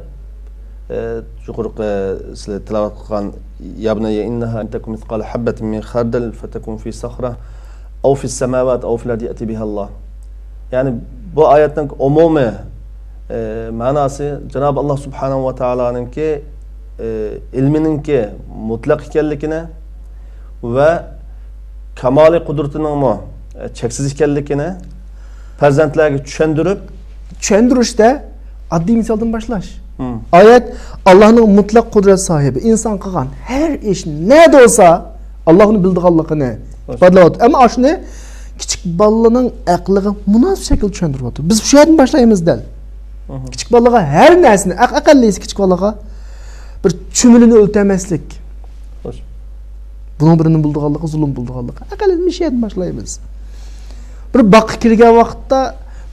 ئە، يۇقىرىقى سىلەر تىلاۋەت قىلغان، يا بۇنەييە ئىننەھا ئىن تەكۇ مىسقالە ھەببەتىن مىن خەردەل فەتەكۇن فى سەخرە ئەۋ فىس سەماۋات ئەۋ فىل ئەردى يەتى بىھەللا. يەنى بۇ ئايەتنىڭ ئومۇمىي، ئە، مەناسى جانابى ئاللا سۇبھانەھۇ ۋە تائالانىڭكى، ئە، ئىلمىنىڭكى مۇتلەق ئىكەنلىكىنى ۋە كامالىي قۇدرىتىنىڭمۇ، ئە، چەكسىز ئىكەنلىكىنى پەرزەنتلەرگە چۈشەندۈرۈپ، چۈشەندۈرۈشتە ئاددىي مىسالدىن باشلاش. ھىم. ئايەت ئاللانىڭ مۇتلەق قۇدرەت ساھىبى، ئىنسان قىلغان ھەر ئىش نەدە بولسا، ئاللا ئۇنى بىلىدىغانلىقىنى ئىپادىلەۋاتىدۇ. ئەمما ئاشۇنى كىچىك بالىنىڭ ئەقلىگە مۇناسىپ شەكىلدە چۈشەندۈرۈۋاتىدۇ. بىز شۇ يەردىن باشلايمىز دەل. مھم. كىچىك بالىغا ھەر نەرسىنى، ئەق-، ئەقەللىيسى كىچىك بالىغا بىر چۈمۈلىنى ئۆلتۈرمەسلىك. خوش. بۇنىڭ بىرىنى بولىدىغانلىقى، زۇلۇم بولىدىغانلىقى. ئەقەللىيسى شۇ يەردىن باشلايمىز. بىر باغقا كىرگەن ۋاقىتتا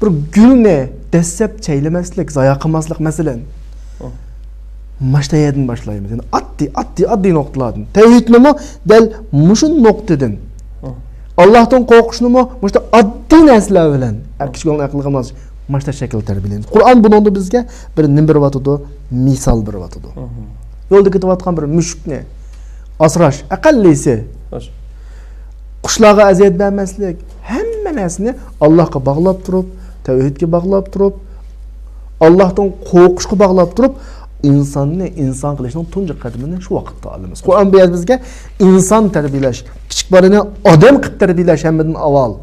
بىر گۈلنى دەسسەپ چەيلىمەسلىك، زايا قىلماسلىق، مەسىلەن. مھم. ماشتا يەردىن باشلايمىز. يەنى ئاددىي، ئاددىي، ئاددىي نۇقتىلاردىن. تەۋھىدنىمۇ دەل مۇشۇ نۇقتىدىن. مھم. ئاللاھتىن قورقۇشنىمۇ مۇشۇنداق ئاددىي نەرسىلەر بىلەن، مھم، ئەركىچىك يولنى ئەقىلگە ماس ماشتا شەكىلدە تەربىيەلەيمىز. قۇرئان بۇنىڭدا بىزگە بىر نېمە بېرىۋاتىدۇ؟ مىسال بېرىۋاتىدۇ. مھم. يولدا كېتىۋاتقان بىر مۈشۈكنى ئاسراش، ئەقەللىيسى. خوش. قۇشلارغا ئەزىيەت بەرمەسلىك، ھەممە نەرسىنى ئاللاھقا باغلاپ تۇرۇپ، تەۋھىدكە باغلاپ تۇرۇپ، ئاللاھتىن قورقۇشقا باغلاپ تۇرۇپ، ئىنساننى ئىنسان قىلىشنىڭ تۇنجى قەدىمىنى شۇ ۋاقىتتا ئالىمىز. قۇرئان بۇ يەردە بىزگە ئىنسان تەربىيەلەش، كىچىك بالىنى ئادەم قىلىپ تەربىيەلەش ھەممىدىن ئاۋۋال.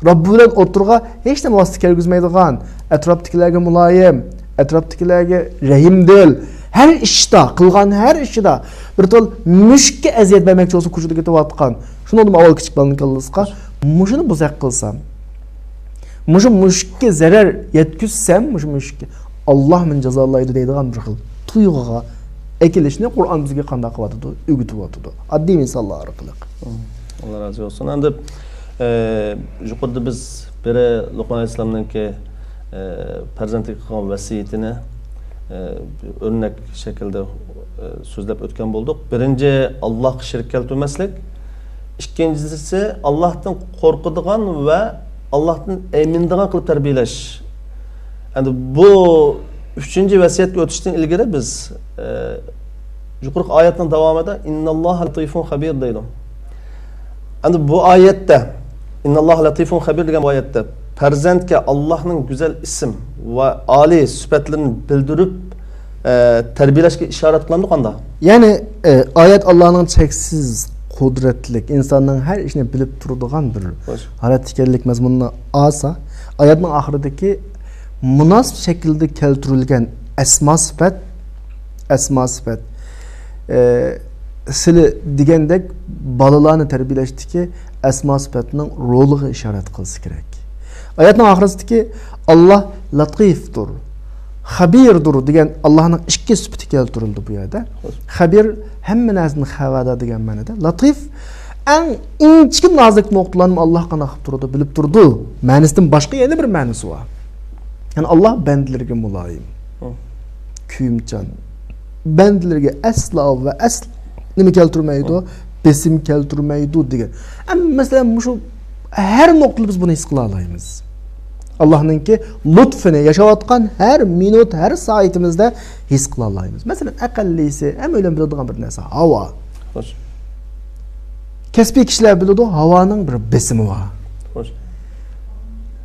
رەببى بىلەن ئوتتۇرىغا ھېچنېمە ۋاسىتە كىرگۈزمەيدىغان، ئەتراپتىكىلەرگە مۇلايىم، ئەتراپتىكىلەرگە رەھىمدىل، ھەر ئىشتا، قىلغان ھەر ئىشىدا بىر تال مۈشۈككە ئەزىيەت بەرمەكچى بولسا، كوچىدا كېتىۋاتقان، شۇنىڭدىمۇ ئاۋۋال كىچىك بالىنىڭ كاللىسىغا، مۇشۇنى بۇزاق قىلسام، مۇشۇ مۈشۈككە زەرەر يەتكۈزسەم، مۇشۇ مۈشۈككە، ئاللا مېنى جازالايدۇ دەيدىغان بىر خىل تۇيغۇغا ئەكېلىشنى قۇرئان بىزگە قانداق قىلىۋاتىدۇ؟ ئۆگىتىۋاتىدۇ. ئاددىي مىساللار ئارقىلىق. ئاللا رازى بولسۇن. ئەمدى، ئە، يۇقىرىدا بىز بىرى لوقمان ئەلەيھىسسالامنىڭكى، ئە، پەرزەنتىگە قىلغان ۋەسىيىتىنى، ئە، ئۆرنەك شەكلىدە، ئە، سۆزلەپ ئۆتكەن بولدۇق. بىرىنچى، ئاللاھقا شېرىك كەلتۈرمەسلىك. ئىككىنچىسى، ئاللاھتىن قورقىدىغان ۋە ئاللاھتىن ئەيمىنىدىغان قىلىپ تەربىيەلەش. ئەمدى بۇ ئۈچىنچى ۋەسىيەتكە ئۆتۈشتىن ئىلگىرى بىز، ئە، يۇقىرىقى ئايەتنىڭ داۋامىدا «ئىنناللاھە لەتىفۇن خەبىر» دەيدۇ. ئەمدى بۇ ئايەتتە، «ئىنناللاھە لەتىفۇن خەبىر» دېگەن بۇ ئايەتتە پەرزەنتكە ئاللاھنىڭ گۈزەل ئىسىم ۋە ئالىي سۈپەتلىرىنى بىلدۈرۈپ، ئە، تەربىيەلەشكە ئىشارەت قىلامدۇ قانداق؟ يەنى، ئە، ئايەت ئاللاھنىڭ چەكسىز قۇدرەتلىك، ئىنساننىڭ ھەر ئىشىنى بىلىپ تۇرىدىغان بىر ھالەتتە ئىكەنلىك مەزمۇنىنى ئالسا، ئايەتنىڭ ئاخىرىدىكى مۇناسىپ شەكىلدە كەلتۈرۈلگەن ئەسما سۈپەت، ئەسما سۈپەت، ئە، سىلى دېگەندەك بالىلارنى تەربىيەلەشتىكى ئەسما سۈپەتنىڭ رولىغا ئىشارەت قىلسا كېرەك. ئايەتنىڭ ئاخىرىسىدىكى «ئاللا لەتىفتۇر، خەبىردۇر» دېگەن ئاللانىڭ ئىككى سۈپىتى كەلتۈرۈلدى بۇ يەردە. خەبىر ھەممە نەرسىدىن خەۋەردار دېگەن مەنىدە. لەتىف ئەڭ ئىنچىكە نازۇك نۇقتىلارنى ئاللا قانداق قىلىپ تۇرىدۇ، بىلىپ تۇرىدۇ. مەنىسىدىن باشقا يەنە بىر مەنىسى بار. يەنى ئاللا بەندىلىرىگە مۇلايىم، كۆيۈمچان. بەندىلىرىگە ئەسلا ۋە ئەسلا نېمە كەلتۈرمەيدۇ؟ بېسىم كەلتۈرمەيدۇ دېگەن. ئەمما مەسىلەن، مۇشۇ ھەر نۇقتىدا بىز بۇنى ھېس قىلالايمىز. ئاللانىڭكى لۇتفىنى ياشاۋاتقان ھەر مىنۇت، ھەر سائىتىمىزدە ھېس قىلالايمىز. مەسىلەن، ئەقەللىسى، ھەممەيلەن بىلىدىغان بىر نەرسە، ھاۋا. خوش. كەسپىي كىشىلەر بىلىدۇ، ھاۋانىڭ بىر بېسىمى بار. خوش.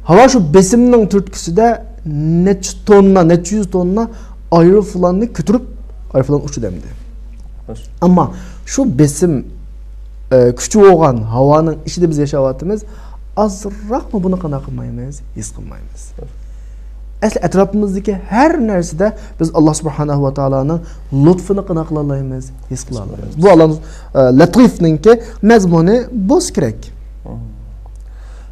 ھاۋا شۇ بېسىمنىڭ تۈرتكىسىدە نەچچە توننا، نەچچە يۈز توننا ئايروپىلاننى كۆتۈرۈپ، ئايروپىلان ئۇچىدۇ ئەمدى. خوش. ئەمما شۇ بېسىم، ئە، كۈچى بولغان ھاۋانىڭ ئىچىدە بىز ياشاۋاتىمىز. ئازراقمۇ بۇنى قانداق قىلمايمىز؟ ھېس قىلمايمىز. ئەسلى ئەتراپىمىزدىكى ھەر نەرسىدە بىز ئاللا سۇبھانەھۇ ۋە تائالانىڭ لۇتفىنى قانداق قىلالايمىز؟ ھېس قىلالايمىز. بۇ ئاللا، ئە، لەتىفنىڭكى مەزمۇنى بولسا كېرەك.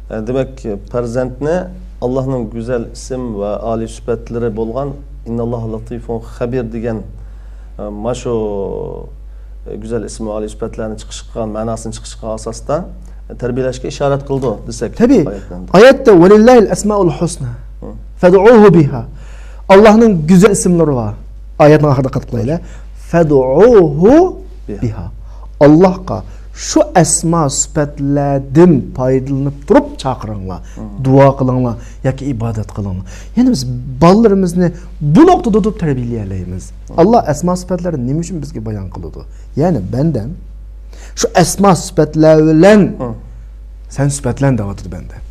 ئە، دېمەك، پەرزەنتنى ئاللانىڭ گۈزەل ئىسىم ۋە ئالىي سۈپەتلىرى بولغان «ئىنناللاھە لەتىفۇن خەبىر» دېگەن، ئە، مانا شۇ، ئە، گۈزەل ئىسىم ۋە ئالىي سۈپەتلەرنى چىقىش قىلغان، مەناسىنى چىقىش قىلغان ئاساستا، ئە، تەربىيەلەشكە ئىشارەت قىلىدۇ دېسەك. تەبىئىي. ئايەتنى. ئايەتتە «ۋەلىللاھىل ئەسمائۇل ھۇسنا، ھە، فەدئۇھۇ بىھا». ئاللانىڭ گۈزەل ئىسىملىرى بار. ئايەتنىڭ ئاخىرىدا قاتتىق قىلايلى. فەدئۇھۇ بىھا. بىھا. ئاللاھقا شۇ ئەسما سۈپەتلەردىن پايدىلىنىپ تۇرۇپ چاقىرىڭلار، دۇئا قىلىڭلار ياكى ئىبادەت قىلىڭلار. يەنى بىز بالىلىرىمىزنى بۇ نۇقتىدا تۇتۇپ تەربىيەلىيەلەيمىز. ئاللا ئەسما سۈپەتلەرنى نېمە ئۈچۈن بىزگە بايان قىلىدۇ؟ يەنى بەندەم، شۇ ئەسما سۈپەتلەر بىلەن سەن سۈپەتلەن دەۋاتىدۇ بەندە.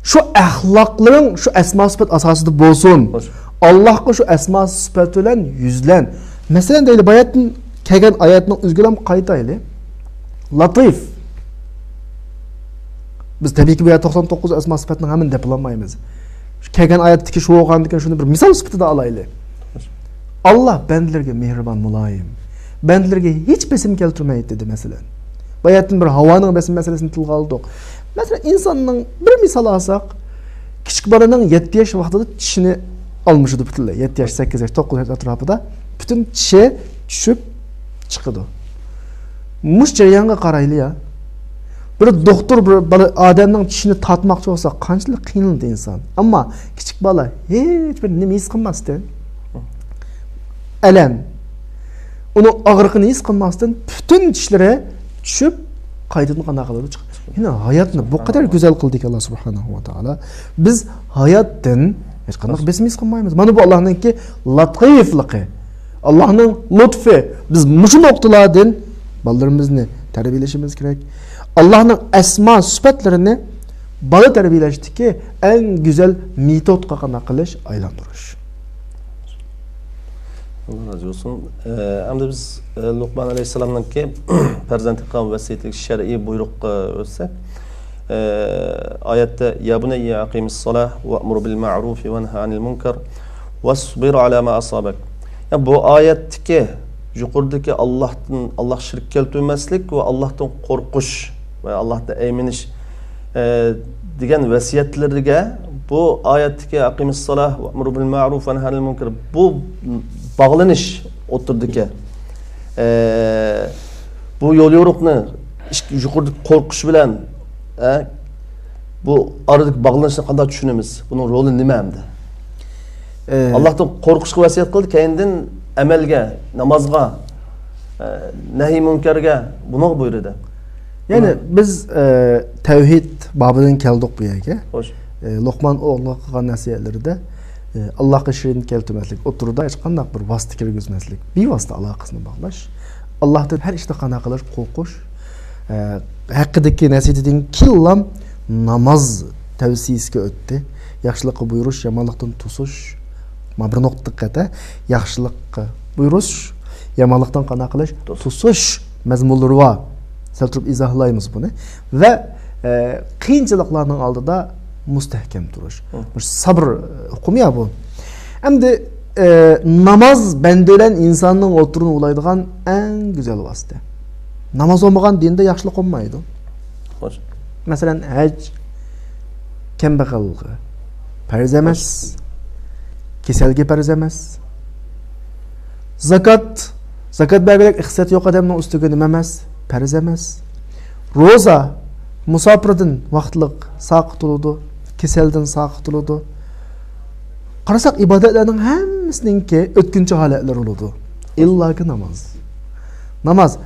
شۇ ئەخلاقلىرىڭ شۇ ئەسما سۈپەت ئاساسىدا بولسۇن. خوش. ئاللاھقا شۇ ئەسما سۈپەت بىلەن يۈزلەن. مەسىلەن، دەيلى، باياتتىن كەلگەن ئايەتنىڭ ئۆزىگىلا قايتايلى. لەتىف. بىز تەبىئىيكى بۇ يەردە توقسان توققۇز ئەسما سۈپەتنىڭ ھەممىنى دەپ بولالمايمىز. شۇ كەلگەن ئايەتتىكى شۇ بولغاندىكىن شۇنى بىر مىسال سۈپىتىدە ئالايلى. ئاللا بەندىلىرىگە مېھرىبان، مۇلايىم. بەندىلىرىگە ھېچ بېسىم كەلتۈرمەيدۇ دېدى، مەسىلەن. باياتتىن بىر ھاۋانىڭ بېسىم مەسىلىسىنى تىلغا ئالدۇق. مەسىلەن، ئىنساننىڭ بىر مىسال ئالساق، كىچىك بالىنىڭ يەتتە ياش ۋاقتىدا چىشىنى ئالمىشىدۇ پۈتۈنلەي. يەتتە ياش، سەككىز ياش، توققۇز ياش ئەتراپىدا پۈتۈن چىشى چۈشۈپ چىقىدۇ. مۇشۇ جەريانغا قارايلى يا. بىر دوختۇر بىر بالا ئادەمنىڭ چىشىنى تارتماقچى بولسا، قانچىلىك قىينىلىدۇ ئىنسان. ئەمما كىچىك بالا ھېچ بىر نېمە ھېس قىلماستىن، ئەلەم، ئۇنىڭ ئاغرىقىنى ھېس قىلماستىن پۈتۈن چىشلىرى چۈشۈپ، قايتىدىن قانداق قىلىدۇ؟ چىقىدۇ. يەنى ھاياتنى بۇ قەدەر گۈزەل قىلدىكى ئاللا سۇبھانەھۇ ۋە تائالا. بىز ھاياتتىن ھېچقانداق بېسىم ھېس قىلمايمىز. مانا بۇ ئاللانىڭكى لەتىفلىقى، ئاللانىڭ لۇتفى. بىز مۇشۇ نۇقتىلاردىن بالىلىرىمىزنى تەربىيەلىشىمىز كېرەك. ئاللانىڭ ئەسما سۈپەتلىرىنى بالا تەربىيەلەشتىكى ئەڭ گۈزەل مېتودقا قانداق قىلىش؟ ئايلاندۇرۇش. ئاللا رازى بولسۇن. ئە، ئەمدى بىز، ئە، لۇقمان ئەلەيھىسسالامنىڭكى پەرزەنتكە قىلغان ۋەسىيىتىدىكى شەرئىي بۇيرۇققا ئۆتسەك، ئە، ئايەتتە، «يا بۇنەييە ئەقىمىس سالاھ ۋەئمۇر بىل مەئرۇفى ۋەنھە ئەنىل مۇنكەر ۋەسبىر ئەلا ما ئەسابەك.» يا، بۇ ئايەتتىكى يۇقىرىدىكى ئاللاھتىن، ئاللاھقا شېرىك كەلتۈرمەسلىك ۋە ئاللاھتىن قورقۇش ۋە ئاللاھتىن ئەيمىنىش، ئە، دېگەن ۋەسىيەتلىرىگە بۇ ئايەتتىكى «ئەقىمىس سالاھ ۋەئمۇر بىل مەئرۇف ۋەنھە ئەنىل مۇنكەر» بۇ باغلىنىش ئوتتۇرىدىكى، ئە، بۇ يول يورۇقنى ئىش-، يۇقىرىدىكى قورقۇش بىلەن، ئە، بۇ ئارىدىكى باغلىنىشنى قانداق چۈشىنىمىز؟ بۇنىڭ رولى نېمە ئەمدى؟ ئە، ئاللاھتىن قورقۇشقا ۋەسىيەت قىلدى، كەينىدىن ئەمەلگە، نامازغا، ئە، نەھىي مۇنكەرگە، بۇنىڭغا بۇيرۇدى. يەنى بۇنى بىز، ئە، تەۋھىد بابىدىن كەلدۇق بۇ يەرگە. خوش. ئە، لوقمان ئوغلىغا قىلغان نەسىھەتلىرىدە ئاللاھقا شېرىك كەلتۈرمەسلىك، ئوتتۇرىدا ھېچقانداق بىر ۋاسىتە كىرگۈزمەسلىك، بىۋاسىتە ئالاقىسىنى باغلاش، ئاللاھتىن ھەر ئىشتا قانائەت قىلىش، قورقۇش، ئە، ھەققىدىكى نەسىھەتتىن كېيىنلا ناماز تەۋسىيىسىگە ئۆتتى. ياخشىلىققا بۇيرۇش، يامانلىقتىن توسۇش. مانا بىر نۇقتا دىققەت، ھە؟ ياخشىلىققا بۇيرۇش، يامانلىقتىن قانائەت قىلىش، توسۇش. توسۇش مەزمۇنلىرى بار. سەل تۇرۇپ ئىزاھلايمىز بۇنى. ۋە، ئە، قىيىنچىلىقلارنىڭ ئالدىدا مۇستەھكەم تۇرۇش. ھە. بۇ سەبر ئۇقۇمى يا بۇ. ئەمدى، ئە، ناماز بەندە بىلەن ئىنساننىڭ ئوتتۇرىنى ئۇلايدىغان ئەڭ گۈزەل ۋاسىتە. ناماز بولمىغان دىندا ياخشىلىق بولمايدۇ. خوش. مەسىلەن، ھەج كەمبەغەلگە پەرز ئەمەس، خوش. كېسەلگە پەرز ئەمەس. زاكات، زاكات بەرگۈدەك ئىقتىساد يوق ئادەمنىڭ ئۈستىگە نېمە ئەمەس؟ پەرز ئەمەس. روزا، مۇساپىردىن ۋاقىتلىق ساقىت بولىدۇ، كېسەلدىن ساقىت بولىدۇ. قارىساق، ئىبادەتلەرنىڭ ھەممىسىنىڭكى ئۆتكۈنچى ھالەتلىرى بولىدۇ. ئىللاكى ناماز. ناماز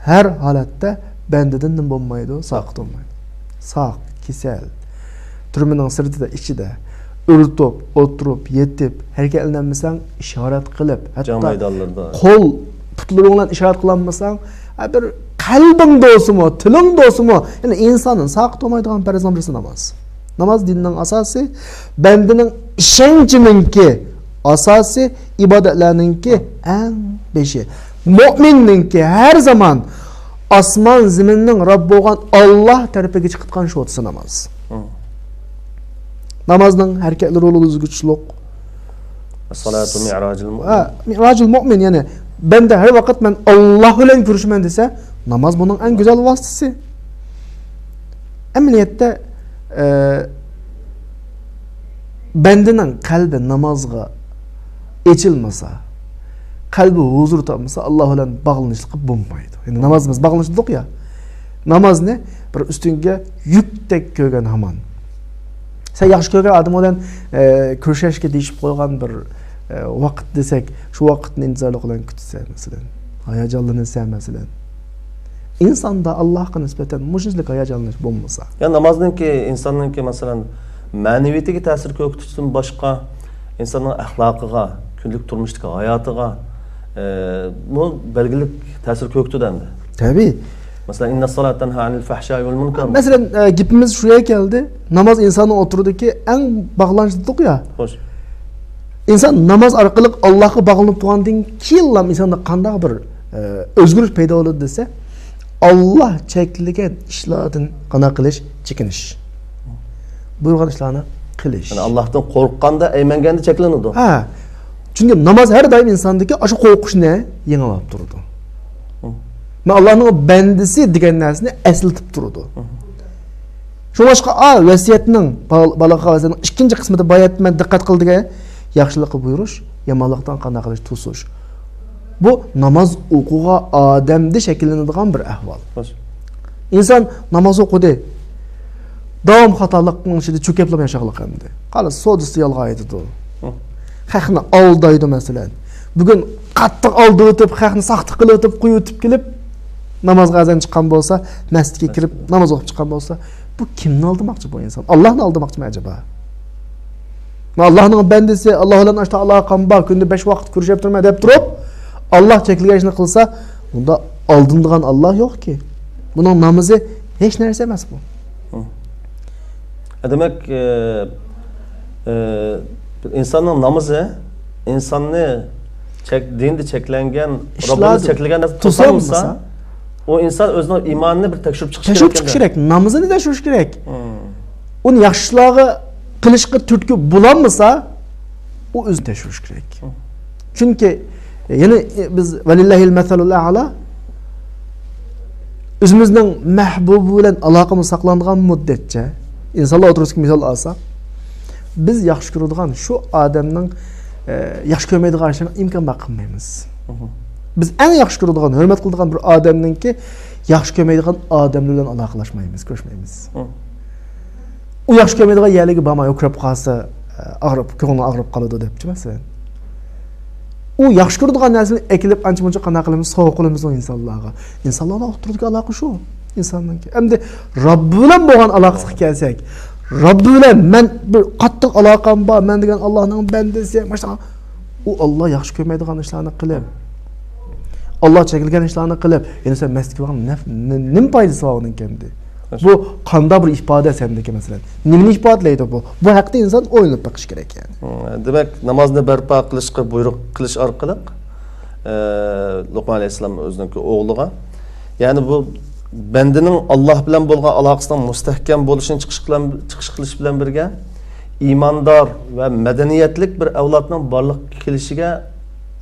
ھەر ھالەتتە بەندىدىن نېمە بولمايدۇ؟ ساقىت بولمايدۇ. ساق، كېسەل، تۈرمىنىڭ سىرتىدا، ئىچىدە، ئۆرتۈپ، ئولتۇرۇپ، يېتىپ، ھەرىكەتلىنەلمىسەڭ، ئىشارەت قىلىپ، جەڭ ھەتتا مەيدانلىرىدا قول، پۇتلىرىڭ بىلەن ئىشارەت قىلالمىساڭ، ھە، بىر قەلبىڭدە بولسىمۇ، تىلىڭدا بولسىمۇ، يەنى ئىنساندىن ساقىت بولمايدىغان پەرزنىڭ بىرسى ناماز. ناماز دىننىڭ ئاساسى، بەندىنىڭ ئىشەنچىنىڭكى ئاساسى، ئىبادەتلەرنىڭكى ئەڭ بېشى. مۆمىننىڭكى ھەر زامان ئاسمان زېمىننىڭ رەببى بولغان ئاللاھ تەرىپىگە چىقىدىغان شوتىسى ناماز. ھە. نامازنىڭ ھەرىكەتلىرى ئۇلۇغ ئۆزگىچىلىك. الصلاة معراج المؤمن. ھە، مىئراجۇل مۆمىن، يەنى بەندە ھەر ۋاقىت مەن ئاللاھ بىلەن كۆرۈشىمەن دېسە، ناماز بۇنىڭ ئەڭ گۈزەل ۋاسىتىسى. ئەمەلىيەتتە، ئە، بەندىنىڭ قەلبى نامازغا ئېچىلمىسا، قەلبى ھۇزۇر تاپمىسا، ئاللاھ بىلەن باغلىنىشلىقى بولمايدۇ. يەنى ناماز بىز باغلىنىش دېدۇق يا، نامازنى بىر ئۈستۈڭگە يۈكتەك كۆرگەن ھامان. سەن ياخشى كۆرگەن ئادىمىڭ بىلەن، ئە، كۆرۈشەشكە دېيىشىپ قويغان بىر، ئە، ۋاقىت دېسەك، شۇ ۋاقىتنى ئىنتىزارلىق بىلەن كۈتىسەن، مەسىلەن. ھاياجانلىنىسەن، مەسىلەن. ئىنساندا ئاللاھقا نىسبەتەن مۇشۇنچىلىك ھاياجانلىنىش بولمىسا. يا نامازنىڭكى، ئىنساننىڭكى، مەسىلەن، مەنىۋىيىتىگە تەسىر كۆرسىتىشتىن باشقا، ئىنساننىڭ ئەخلاقىغا، كۈندىلىك تۇرمۇشتىكى ھاياتىغا، ئە، بۇ بەلگىلىك تەسىر كۆرسىتىدۇ ئەمدى. تەبىئىي. مەسىلەن، إن الصلاة تنهى عن الفحشاء والمنكر. مەسىلەن، ئە، گېپىمىز شۇ يەرگە كەلدى. ناماز ئىنساننىڭ ئوتتۇرىدىكى ئەڭ باغلانچ دېدۇق يا. خوش. ئىنسان ناماز ئارقىلىق ئاللاھقا باغلىنىپ تۇرغاندىن كېيىنلا ئىنساندا قانداق بىر، ئە، ئۆزگىرىش پەيدا بولىدۇ دېسە، ئاللاھ چەكلىگەن ئىشلاردىن قانداق قىلىش؟ چېكىنىش. بۇيرۇغان ئىشلارنى قىلىش. يەنى ئاللاھتىن قورققاندا، ئەيمەنگەندە چەكلىنىدۇ. ھە. چۈنكى ناماز ھەر دائىم ئىنساندىكى ئاشۇ قورقۇشنى يېڭىۋاپ تۇرىدۇ. ھە. مەن ئاللاھنىڭ بەندىسى دېگەن نەرسىنى ئەسلىتىپ تۇرىدۇ. ھە. شۇڭلاشقا، ئا، ۋەسىيەتنىڭ، بال-، بالىغا ۋەسىيەتنىڭ ئىككىنچى قىسمىدا بايا مەن دىققەت قىلدىغان، ياخشىلىققا بۇيرۇش، يامانلىقتىن قانداق قىلىش، توسۇش. بۇ ناماز ئوقۇغان ئادەمدە شەكىللىنىدىغان بىر ئەھۋال. خوش. ئىنسان ناماز ئوقۇدى. داۋام خاتالىقنىڭ ئىچىدە چۆكۈپلا ياشاغلىق ئەمدى. قارا، سودىسى يالغان ئېيتىدۇ. ھە. خەقنى ئالدايدۇ، مەسىلەن. بۈگۈن قاتتىق ئالدىۋېتىپ، خەقنى ساختىلىق قىلىۋېتىپ، قويۇۋېتىپ كېلىپ، نامازغا ئەزان چىققان بولسا، مەسچىتكە كىرىپ، ناماز ئوقۇپ چىققان بولسا، بۇ كىمنى ئالدىماقچى بۇ ئىنسان؟ ئاللاھنى ئالدىماقچىمۇ ئەجەبا؟ مەن ئاللاھنىڭ بەندىسى، ئاللاھ بىلەن ئاشتا ئالاقەم بار، كۈندە بەش ۋاقىت كۆرۈشۈپ تۇرىمەن دەپ تۇرۇپ، ئاللاھ چەكلىگەن ئىشنى قىلسا، بۇندا ئالدىنىدىغان ئاللاھ يوقكى. بۇنىڭ نامىزى ھېچ نەرسە ئەمەس بۇ. ھە. دېمەك، ئە، ئە، ئىنساننىڭ نامىزى ئىنساننى چەك-، دىندا چەكلەنگەن، ئىشلاردىن رەببىمىز چەكلىگەن نەرسە توسالمىسا، توسالمىسا، ئۇ ئىنسان ئۆزىنىڭ ئىمانىنى بىر تەكشۈرۈپ چىقىشى تەكشۈرۈپ كېرەك چىقىشى ئىكەن. كېرەك، نامىزىنى تەكشۈرۈش كېرەك. ھە. ئۇنى ياخشى ئىشلارغا قىلىشقا تۈرتكە بولالمىسا، ئۇ ئۆزىنى تەكشۈرۈش كېرەك. ھە. چۈنكى، يەنى، بىز ۋەلىللاھىل مەسەلۇل ئەئلا، ئۆزىمىزنىڭ مەھبۇبى بىلەن ئالاقىمىز ساقلانغان مۇددەتچە، ئىنسانلار ئوتتۇرىسىدىكى مىسال ئالساق، بىز ياخشى كۆرىدىغان شۇ ئادەمنىڭ، ئە، ياخشى كۆرمەيدىغان ئىشلىرىنى ئىمكان بار قىلمايمىز. مھم. بىز ئەڭ ياخشى كۆرىدىغان، ھۆرمەت قىلىدىغان بىر ئادەمنىڭكى ياخشى كۆرمەيدىغان ئادەملەر بىلەن ئالاقىلەشمەيمىز، كۆرۈشمەيمىز. مھم. ئۇ ياخشى كۆرمەيدىغان يەرلەرگە بارماي، ئۇ كۆرۈپ قالسا، ئاغرىپ، كۆڭلى ئاغرىپ قالىدۇ دەپچۇ، مەسىلەن. ئۇ ياخشى كۆرىدىغان نەرسىنى ئەكېلىپ، ئانچە-مۇنچە قانداق قىلىمىز، سوۋغا قىلىمىز ئۇ ئىنسانلارغا. ئىنسانلارنىڭ ئوتتۇرىدىكى ئالاقە شۇ، ئىنساننىڭكى. ئەمدى رەببى بىلەن بولغان ئالاقىسىغا كەلسەك، رەببى بىلەن مەن بىر قاتتىق ئالاقەم بار، مەن دېگەن ئاللانىڭ بەندىسى، ماشائاللا. ئۇ ئاللا ياخشى كۆرمەيدىغان ئىشلارنى قىلىپ، ئاللا چەكلىگەن ئىشلارنى قىلىپ، يەنە سەن مەسچىتكە بارغان نەف-، نە-، نېمە پايدىسى بار ئۇنىڭ كەمدى؟ بۇ قانداق بىر ئىپادە سەندىكى، مەسىلەن؟ نېمىنى ئىپادىلەيدۇ بۇ؟ بۇ ھەقتە ئىنسان ئويلىنىپ بېقىش كېرەك، يەنى. ھە، دېمەك، نامازنى بەرپا قىلىشقا بۇيرۇق قىلىش ئارقىلىق، ئە، لوقمان ئەلەيھىسسالام ئۆزىنىڭكى ئوغلىغا، يەنى بۇ بەندىنىڭ ئاللا بىلەن بولغان ئالاقىسىنىڭ مۇستەھكەم بولۇشىنى چىقىش بىلەن، چىقىش قىلىش بىلەن بىرگە، ئىماندار ۋە مەدەنىيەتلىك بىر ئەۋلادنىڭ بارلىققا كېلىشىگە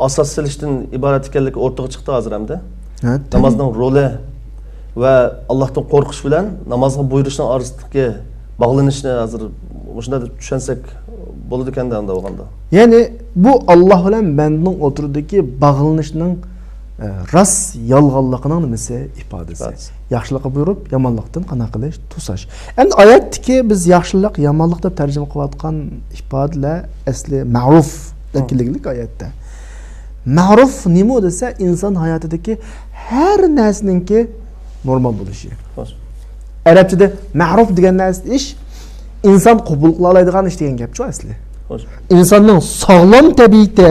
ئاساس سېلىشتىن ئىبارەت ئىكەنلىكى ئورتىغا چىقتى ھازىر ئەمدى. ھە، تەبىئىي. نامازنىڭ رولى ۋە ئاللاھتىن قورقۇش بىلەن نامازغا بۇيرۇشنىڭ ئارىسىدىكى باغلىنىشنى ھازىر مۇشۇنداق دەپ چۈشەنسەك بولىدىكەن-دە ئانداق بولغاندا. يەنى بۇ ئاللا بىلەن بەندىنىڭ ئوتتۇرىدىكى باغلىنىشنىڭ، ئە، راست يالغانلىقىنىڭ نېمىسى؟ ئىپادىسى. ئىپادىسى. ياخشىلىققا بۇيرۇپ، يامانلىقتىن قانداق قىلىش؟ توساش. ئەمدى ئايەتتىكى بىز ياخشىلىق، يامانلىق دەپ تەرجىمە قىلىۋاتقان ئىپادىلەر ئەسلى مەرۇف دەپ ھە. كېلىگلىك ئايەتتە. مەرۇف نېمە دېسە، ئىنسان ھاياتىدىكى ھەر نەرسىنىڭكى نورمال بولۇشى. خوش. ئەرەبچىدە مەرۇف دېگەن نەرسە ئىش، ئىنسان قوبۇل قىلالايدىغان ئىش دېگەن گەپچۇ ئەسلى. خوش. ئىنساننىڭ ساغلام تەبىئىتى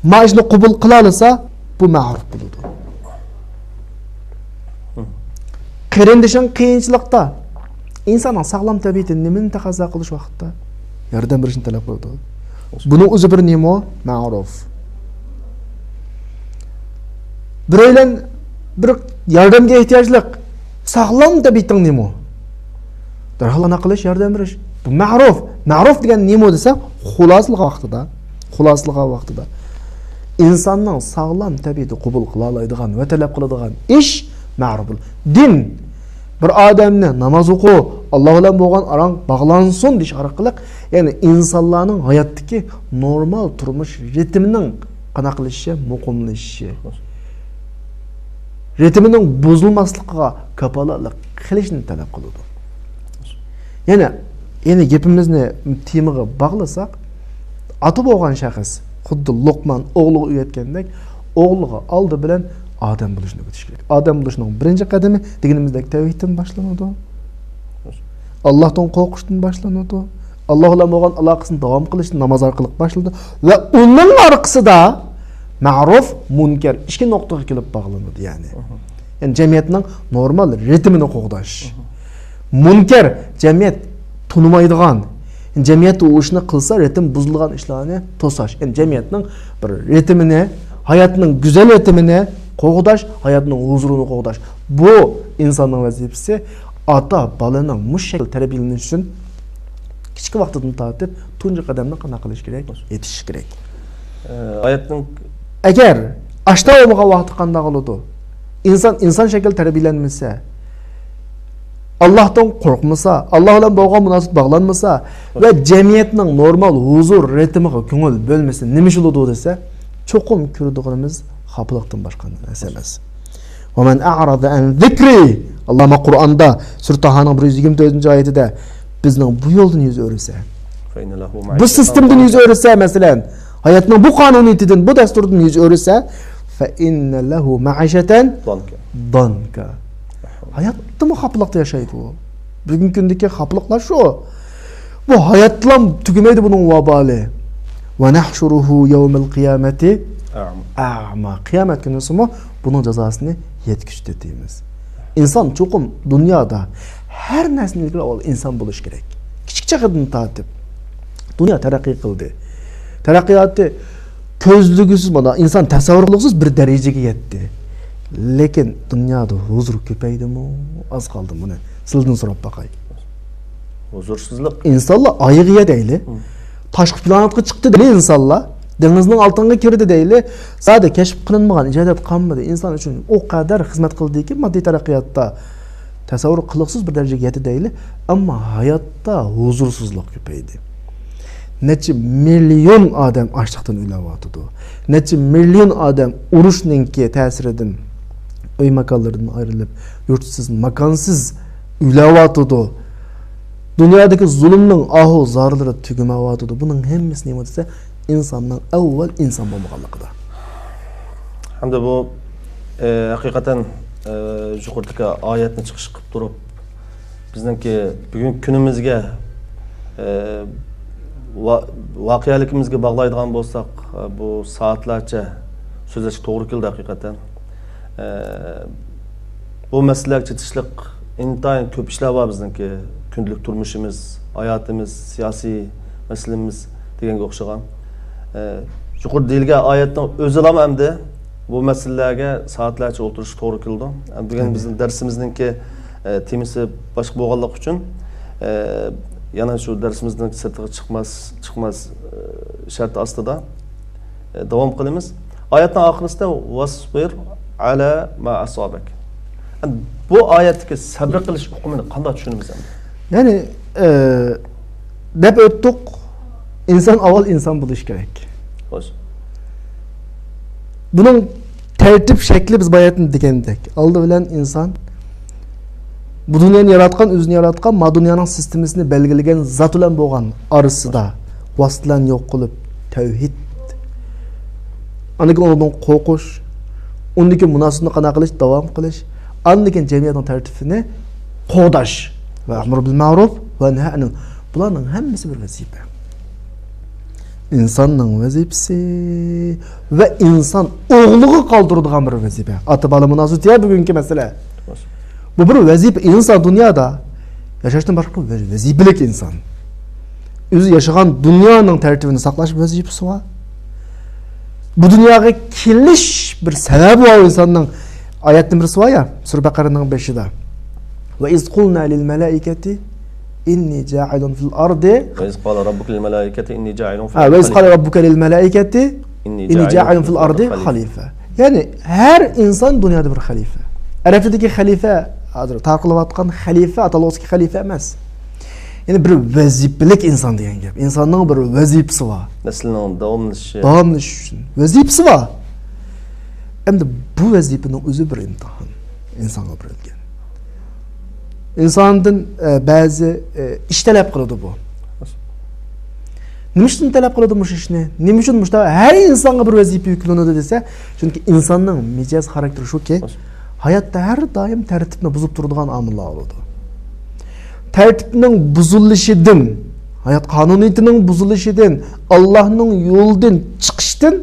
ما ئىشنى قوبۇل قىلالىسا، بۇ مەرۇف بولىدۇ. ھە. قېرىندىشىڭ قىيىنچىلىقتا، ئىنساننىڭ ساغلام تەبىئىتى نېمىنى تەقەززا قىلىش ۋاقىتتا؟ ياردەم بېرىشنى تەلەپ قىلىدۇ. بۇنىڭ ئۆزى بىر نېمە؟ مەرۇف. بىرەيلەن بىر ياردەمگە ئېھتىياجلىق، ساغلام تەبىئىتىڭ نېمە؟ دەرھال ئانا قىلىش، ياردەم بېرىش. بۇ مەرۇف. مەرۇف دېگەن نېمە دېسە، خۇلاسىلىغان ۋاقتىدا، خۇلاسىلىغان ۋاقتىدا ئىنساننىڭ ساغلام تەبىئىتى قوبۇل قىلالايدىغان ۋە تەلەپ قىلىدىغان ئىش مەرۇف. دىن بىر ئادەمنى ناماز ئوقۇ، ئاللا بىلەن بولغان ئاراڭ باغلانسۇن دېيىش ئارقىلىق، يەنى ئىنسانلارنىڭ ھاياتتىكى نورمال تۇرمۇش رىتىمىنىڭ قانداق قىلىشى، مۇقىملىشىشى، رىتىمىنىڭ بۇزۇلماسلىقىغا كاپالەتلىك قىلىشنى تەلەپ قىلىدۇ. يەنە، يەنە گېپىمىزنى تېمىغا باغلىساق، ئاتا بولغان شەخس خۇددى لوقمان ئوغلىغا ئۆگەتكەندەك، ئوغلىغا ئالدى بىلەن ئادەم بولۇشنى ئۆگىتىش كېرەك. ئادەم بولۇشنىڭ بىرىنچى قەدىمى دېگىنىمىزدەك تەۋھىدتىن باشلىنىدۇ. ئاللاھتىن قورقۇشتىن باشلىنىدۇ. ئاللاھ بىلەن بولغان ئالاقىسىنى داۋام قىلىشتىن ناماز ئارقىلىق باشلىنىدۇ. ۋە ئۇنىڭ ئارقىسىدا مەرۇف، مۇنكەر ئىككى نۇقتىغا كېلىپ باغلىنىدۇ، يەنى. ئۇھۇ. يەنى جەمئىيەتنىڭ نورمال رىتىمىنى قوغداش. ئۇھۇ. مۇنكەر، جەمئىيەت تونۇمايدىغان، جەمئىيەتتە ئۇ ئىشنى قىلسا رىتىم بۇزۇلىدىغان ئىشلارنى توساش. يەنى جەمئىيەتنىڭ بىر رىتىمىنى، ھاياتنىڭ گۈزەل رىتىمىنى قوغداش، ھاياتنىڭ ھۇزۇرىنى قوغداش. بۇ ئىنساننىڭ ۋەزىپىسى. ئاتا بالىنىڭ مۇشۇ شەكىلدە تەربىيەلىنىش ئۈچۈن كىچىك ۋاقتىدىن تارتىپ تۇنجى قەدەمنى قانداق قىلىش كېرەك؟ ئېتىش كېرەك. ئە، ئايەتنىڭ ئەگەر ئاشتا بولمىغان ۋاقىتتا قانداق بولىدۇ؟ ئىنسان، ئىنسان شەكلى تەربىيەلەنمىسە، ئاللاھتىن قورقمىسا، ئاللاھ بىلەن بولغان مۇناسىۋەت باغلانمىسا ۋە جەمئىيەتنىڭ نورمال ھۇزۇر رىتىمىغا كۆڭۈل بۆلمىسە نېمە ئىش بولىدۇ دېسە، چوقۇم كۆرىدىغىنىمىز خاپىلىقتىن باشقا نەرسە ئەمەس. «ومن أعرض عن ذكري»، ئاللاھ قۇرئاندا سۈرە تاھانىڭ بىر يۈز يىگىرمە تۆتىنچى ئايىتىدە، بىزنىڭ بۇ يولدىن يۈز ئۆرۈسە، فإن له بۇ معيشة سىستېمىدىن يۈز ضنكا. ئۆرۈسە، مەسىلەن، ھاياتنىڭ بۇ قانۇنىيىتىدىن، بۇ دەستۇردىن يۈز ئۆرۈسە، فإن له معيشة ضنكا. ضنكا. ھاياتتىمۇ خاپىلىقتا ياشايدۇ ئۇ. بۈگۈنكى كۈندىكى خاپىلىقلار شۇ. بۇ ھاياتلام تۈگىمەيدۇ بۇنىڭ ۋابالى. ونحشره يوم القيامة أعمى. أعمى. قىيامەت كۈنىسىمۇ بۇنىڭ جازاسىنى يەتكۈچە تېتىيمىز. ئىنسان چوقۇم دۇنيادا ھەر نەرسىدىن ئىلگىرى ئاۋۋال ئىنسان بولۇش كېرەك. كىچىك چېغىدىن تارتىپ دۇنيا تەرەققىي قىلدى. تەرەققىياتى كۆزلىگۈسىز، مانا، ئىنسان تەسەۋۋۇر قىلغۇسىز بىر دەرىجىگە يەتتى. لېكىن دۇنيادا ھۇزۇر كۆپەيدىمۇ؟ ئاز قالدىمۇ؟ بۇنى سىلىدىن سوراپ باقاي. ھۇزۇرسىزلىق. ئىنسانلار ئايغا يەتەيلى. ھىم. تاشقى پلانېتقا چىقتى دەيلى ئىنسانلار. دېڭىزنىڭ ئالتىنىغا كىردى دەيلى. زادى كەشىپ قىلىنمىغان ئىجادىيەت قالمىدى. ئىنسان ئۈچۈن ئۇ قەدەر خىزمەت قىلدىكى ماددىي تەرەققىياتتا. تەسەۋۋۇر قىلغۇسىز بىر دەرىجىگە يەتتى دەيلى. ئەمما ھاياتتا ھۇزۇرسىزلىق كۆپەيدى. نەچچە مىليون ئادەم ئاچلىقتىن ئۆلۈۋاتىدۇ. نەچچە مىليون ئادەم ئۇرۇشنىڭكى تەسىرىدىن ئۆي ماكانلىرىدىن ئايرىلىپ، يۇرتسىز، ماكانسىز ئۆلۈۋاتىدۇ. دۇنيادىكى زۇلۇمنىڭ ئاھۇ زارلىرى تۈگىمەيۋاتىدۇ. بۇنىڭ ھەممىسى نېمە دېسە، ئىنساننىڭ ئەۋۋەل ئىنسان بولمىغانلىقىدا. ھەمدە بۇ، ئە، ھەقىقەتەن، ئە، يۇقىرىدىكى ئايەتنى چىقىش قىلىپ تۇرۇپ، بىزنىڭكى بۈگۈنكى كۈنىمىزگە، ئە، ۋا-، ۋەقەلىكىمىزگە باغلايدىغان بولساق، ئە، بۇ سائەتلەرچە سۆزلەشكە توغرا كېلىدۇ ھەقىقەتەن. ئە، بۇ مەسىلىلەرگە چېتىشلىق ئىنتايىن كۆپ ئىشلار بار بىزنىڭكى كۈندىلىك تۇرمۇشىمىز، ھاياتىمىز، سىياسىي مەسىلىمىز دېگەنگە ئوخشىغان. ئە، يۇقىرىدا دېيىلگەن ئايەتنىڭ ئۆزىلام ئەمدى بۇ مەسىلىلەرگە سائەتلەرچە ئولتۇرۇشقا توغرا كېلىدۇ. ئەمدى بۈگۈن بىزنىڭ دەرسىمىزنىڭكى، ئە، تېمىسى باشقا بولغانلىقى ئۈچۈن، ئە، يەنە شۇ دەرسىمىزنىڭ سىرتىغا چىقماس، چىقماس، ئە، شەرتى ئاستىدا، ئە، داۋام قىلىمىز. ئايەتنىڭ ئاخىرىسىدا «ۋەسبىر ئەلا ما ئەسابەك». ئەمدى بۇ ئايەتتىكى سەبرى قىلىش ئۇقۇمىنى قانداق چۈشىنىمىز ئەمدى؟ يەنى، ئە، دەپ ئۆتتۇق، ئىنسان ئاۋۋال ئىنسان بولۇشى كېرەك. خوش. بۇنىڭ تەرتىپ شەكلى بىز باياتىن دېگەندەك، ئالدى بىلەن ئىنسان بۇ دۇنيانى ياراتقان، ئۆزىنى ياراتقان، ما دۇنيانىڭ سىستېمىسىنى بەلگىلىگەن زات بىلەن بولغان ئارىسىدا ۋاسىتە بىلەن يوق قىلىپ تەۋھىد، ئاندىن كېيىن ئۇنىڭدىن قورقۇش، ئۇندىن كېيىن مۇناسىۋىتىنى قانداق قىلىش، داۋام قىلىش، ئاندىن كېيىن جەمئىيەتنىڭ تەرتىپىنى قوغداش ۋە ئەمرۇ بىل مەرۇپ ۋە نەھى ئەنىل، بۇلارنىڭ ھەممىسى بىر ۋەزىپە. ئىنساننىڭ ۋەزىپىسى ۋە ئىنسان ئوغلىغا قالدۇرىدىغان بىر ۋەزىپە. ئاتا-بالا مۇناسىۋىتى يا بۈگۈنكى مەسىلە. بۇ بىر ۋەزىپە. ئىنسان دۇنيادا ياشاشتىن باشقا بىر ۋەزىپىلىك ئىنسان. ئۆزى ياشىغان دۇنيانىڭ تەرتىپىنى ساقلاش ۋەزىپىسى بار. بۇ دۇنياغا كېلىش بىر سەۋەبى بار ئىنساننىڭ. ئايەتتىن بىرسى بار يا، سۈرە بەقەرەنىڭ بېشىدا. «ۋە ئىز قۇلنا لىل مەلائىكەتى ئىننى جائىلۇن فىل ئەردى». «ۋە ئىز قالا رەببۇكە لىل مەلائىكەتى ئىننى جائىلۇن فىل ھە، «ۋە ئىز قالا رەببۇكە لىل مەلائىكەتى ئىننى جائىلۇن فىل ئەردى خەلىفە». يەنى ھەر ئىنسان دۇنيادا بىر خەلىفە. ئەرەب تىلىدىكى خەلىفە، ھازىر تارقىلىۋاتقان خەلىفە، ئاتالغۇسىدىكى خەلىفە ئەمەس. يەنى بىر ۋەزىپىلىك ئىنسان دېگەن گەپ. ئىنساننىڭ بىر ۋەزىپىسى بار. نەسلىنىڭ داۋاملىشىشى. داۋاملىشىشى ئۈچۈن ۋەزىپىسى بار. ئەمدى بۇ ۋەزىپىنىڭ ئۆزى بىر ئىمتىھان. ئىنسانغا بېرىلگەن. ئىنساندىن، ئە، بەزى، ئە، ئىش تەلەپ قىلىدۇ بۇ. نېمە ئۈچۈن تەلەپ قىلىدۇ مۇشۇ ئىشنى؟ نېمە ئۈچۈن مۇشۇنداق ھەر ئىنسانغا بىر ۋەزىپە يۈكلىنىدۇ دېسە، چۈنكى ئىنساننىڭ مىجەز خاراكتېرى شۇكى، ھاياتتا ھەر دائىم تەرتىپنى بۇزۇپ تۇرىدىغان ئامىللار بولىدۇ. تەرتىپنىڭ بۇزۇلۇشىدىن، ھايات قانۇنىيىتىنىڭ بۇزۇلۇشىدىن، ئاللاھنىڭ يولىدىن چىقىشتىن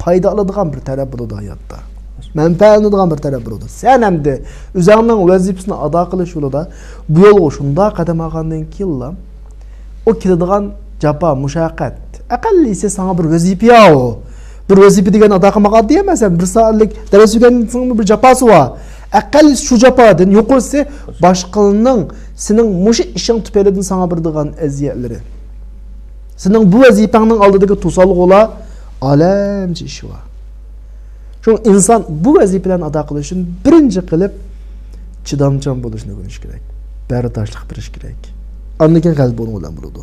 پايدا ئالىدىغان بىر تەرەپ بولىدۇ ھاياتتا. مەنپەئەتلىنىدىغان بىر تەرەپ بولىدۇ. سەن ئەمدى ئۆزۈڭنىڭ ۋەزىپىسىنى ئادا قىلىش يولىدا بۇ يولغا شۇنداق قەدەم ئالغاندىن كېيىنلا، ئۇ كېلىدىغان جاپا، مۇشەققەت، ئەقەللىسى ساڭا بىر ۋەزىپە يا ئۇ. بىر ۋەزىپە دېگەن ئادا قىلماق ئاددىي ئەمەس. بىر سائەتلىك دەرس ئۆگەنسەڭمۇ بىر جاپاسى بار. ئەقەللىسى شۇ جاپادىن يۇقىرىسى باشقىلارنىڭ سېنىڭ مۇشۇ ئىشىڭ تۈپەيلىدىن ساڭا بېرىدىغان ئەزىيەتلىرى. سېنىڭ بۇ ۋەزىپەڭنىڭ ئالدىدىكى توسالغۇلار ئالەمچە ئىشى بار. شۇڭا ئىنسان بۇ ۋەزىپىلەرنى ئادا قىلىش ئۈچۈن بىرىنچى قىلىپ چىدامچان بولۇشنى ئۆگىنىش كېرەك. بەرداشلىق بېرىش كېرەك. ئاندىن كېيىن غەلىبە ئۇنىڭ بىلەن بولىدۇ.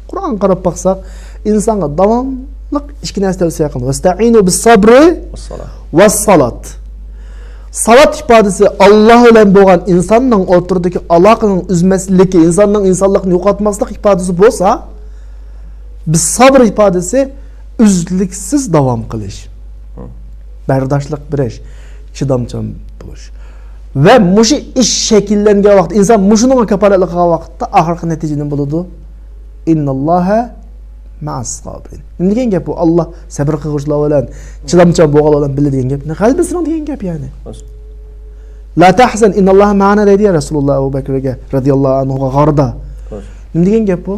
قۇرئانغا قاراپ باقساق، ئىنسانغا داۋاملىق ئىككى نەرسە تەۋسىيە قىلىندى. «ۋەستەئىنۇ بىس سابرى ۋەسسالات». ۋەسسالات. سالات ئىپادىسى ئاللا بىلەن بولغان ئىنساننىڭ ئوتتۇرىدىكى ئالاقىنىڭ ئۈزمەسلىكى، ئىنساننىڭ ئىنسانلىقنى يوقاتماسلىق ئىپادىسى بولسا، بىس سابر ئىپادىسى ئۈزلۈكسىز داۋام قىلىش، بەرداشلىق بېرىش، چىدامچان بولۇش. ۋە مۇشۇ ئىش شەكىللەنگەن ۋاقىتتا، ئىنسان مۇشۇنىڭغا كاپالەتلىك قىلغان ۋاقىتتا ئاخىرقى نەتىجە نېمە بولىدۇ؟ «ئىنناللاھە مەئەس سابىرىن». نېمە دېگەن گەپ بۇ؟ ئاللا سەبرى قىلغۇچىلار بىلەن، چىدامچان بولغانلار بىلەن بىللە دېگەن گەپ. غەلىبە سېنىڭ دېگەن گەپ يەنى. «لا تەھزەن، ئىنناللاھە مەئەنا» دەيدۇ يا رەسۇلۇللا ئەبۇ بەكرىگە رەزىياللاھۇ ئەنھۇغا غاردا. نېمە دېگەن گەپ بۇ؟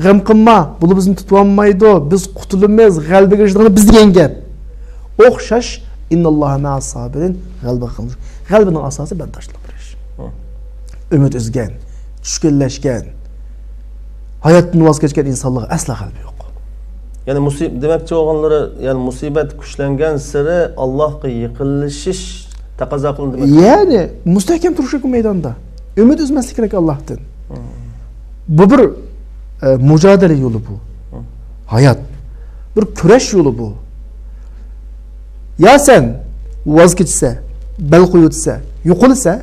غەم قىلما، بۇلار بىزنى تۇتۇۋالمايدۇ، بىز قۇتۇلىمىز، غەلىبىگە ئېرىشىدىغىنى بىز دېگەن گەپ. ئوخشاش، «ئىنناللاھە مەئەس سابىرىن»، غەلىبە قىلىش. غەلىبىنىڭ ئاساسى بەرداشلىق بېرىش. ئۈمىد ئۈزگەن، چۈشكۈنلەشكەن، ھاياتتىن ۋاز كەچكەن ئىنسانلارغا ئەسلا غەلىبە يوق. يەنى مۇسىب-، دېمەكچى بولغانلىرى، يەنى مۇسىبەت كۈچلەنگەنسېرى ئاللاھقا يېقىنلىشىش تەقەززا قىلىنىدۇ دېمەكچى. يەنى مۇستەھكەم تۇرۇش كېرەك مەيداندا. ئۈمىد ئۈزمەسلىك كېرەك ئاللاھتىن. بۇ بىر، ئە، مۇجادىلە يولى بۇ. ھايات. بىر كۈرەش يولى بۇ. يا سەن ۋاز كېچىسە، بەل قويۇۋېتىسە، يوقىلىسە،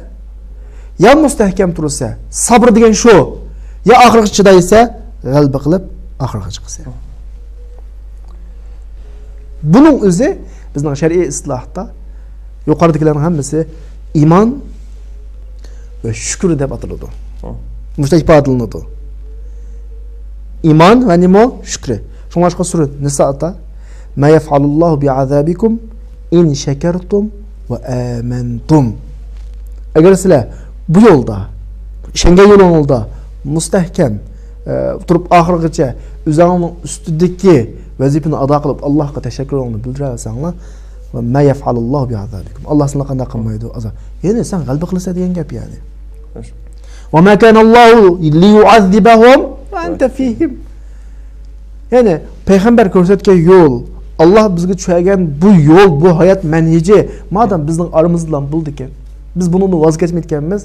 يا مۇستەھكەم تۇرىسە، سابىر دېگەن شۇ، يا ئاخىرغىچە چىدايسە، غەلىبە قىلىپ ئاخىرغا چىقىسە. بۇنىڭ ئۆزى بىزنىڭ شەرئىي ئىستىلاھتا يۇقىرىدىكىلەرنىڭ ھەممىسى ئىمان ۋە شۈكۈر دەپ ئاتىلىدۇ. مۇشۇنداق ئىپادىلىنىدۇ. ئىمان ۋە نېمە؟ شۈكرى. شۇڭلاشقا سۈرە نىسادا، ما يەفئەلۇللاھۇ بىئازابىكۇم ئىن شەكەرتۇم ۋە ئامەنتۇم. ئەگەر سىلەر بۇ يولدا، ئىشەنگەن يولۇڭلاردا مۇستەھكەم، ئە، تۇرۇپ ئاخىرغىچە ئۆزۈڭنىڭ ئۈستىدىكى ۋەزىپىنى ئادا قىلىپ، ئاللاھقا تەشەككۈرۈڭلارنى بىلدۈرەلىسەڭلار، ۋە ما يەفئەلۇللاھۇ بىئازابىكۇم. ئاللا سىلەرنى قانداق قىلمايدۇ؟ ئازاب. يەنى سەن غەلىبە قىلىسەن دېگەن گەپ يەنى. ۋە ما كانەللاھۇ لىيۇئەززىبەھۇم ۋە ئەنتە فىھىم. يەنى پەيغەمبەر كۆرسەتكەن يول، ئاللا بىزگە چۈشەرگەن بۇ يول، بۇ ھايات مەنھىجى، مادام بىزنىڭ ئارىمىزدا بولىدىكەن، بىز بۇنىڭدىن ۋاز كەچمەيدىكەنمىز،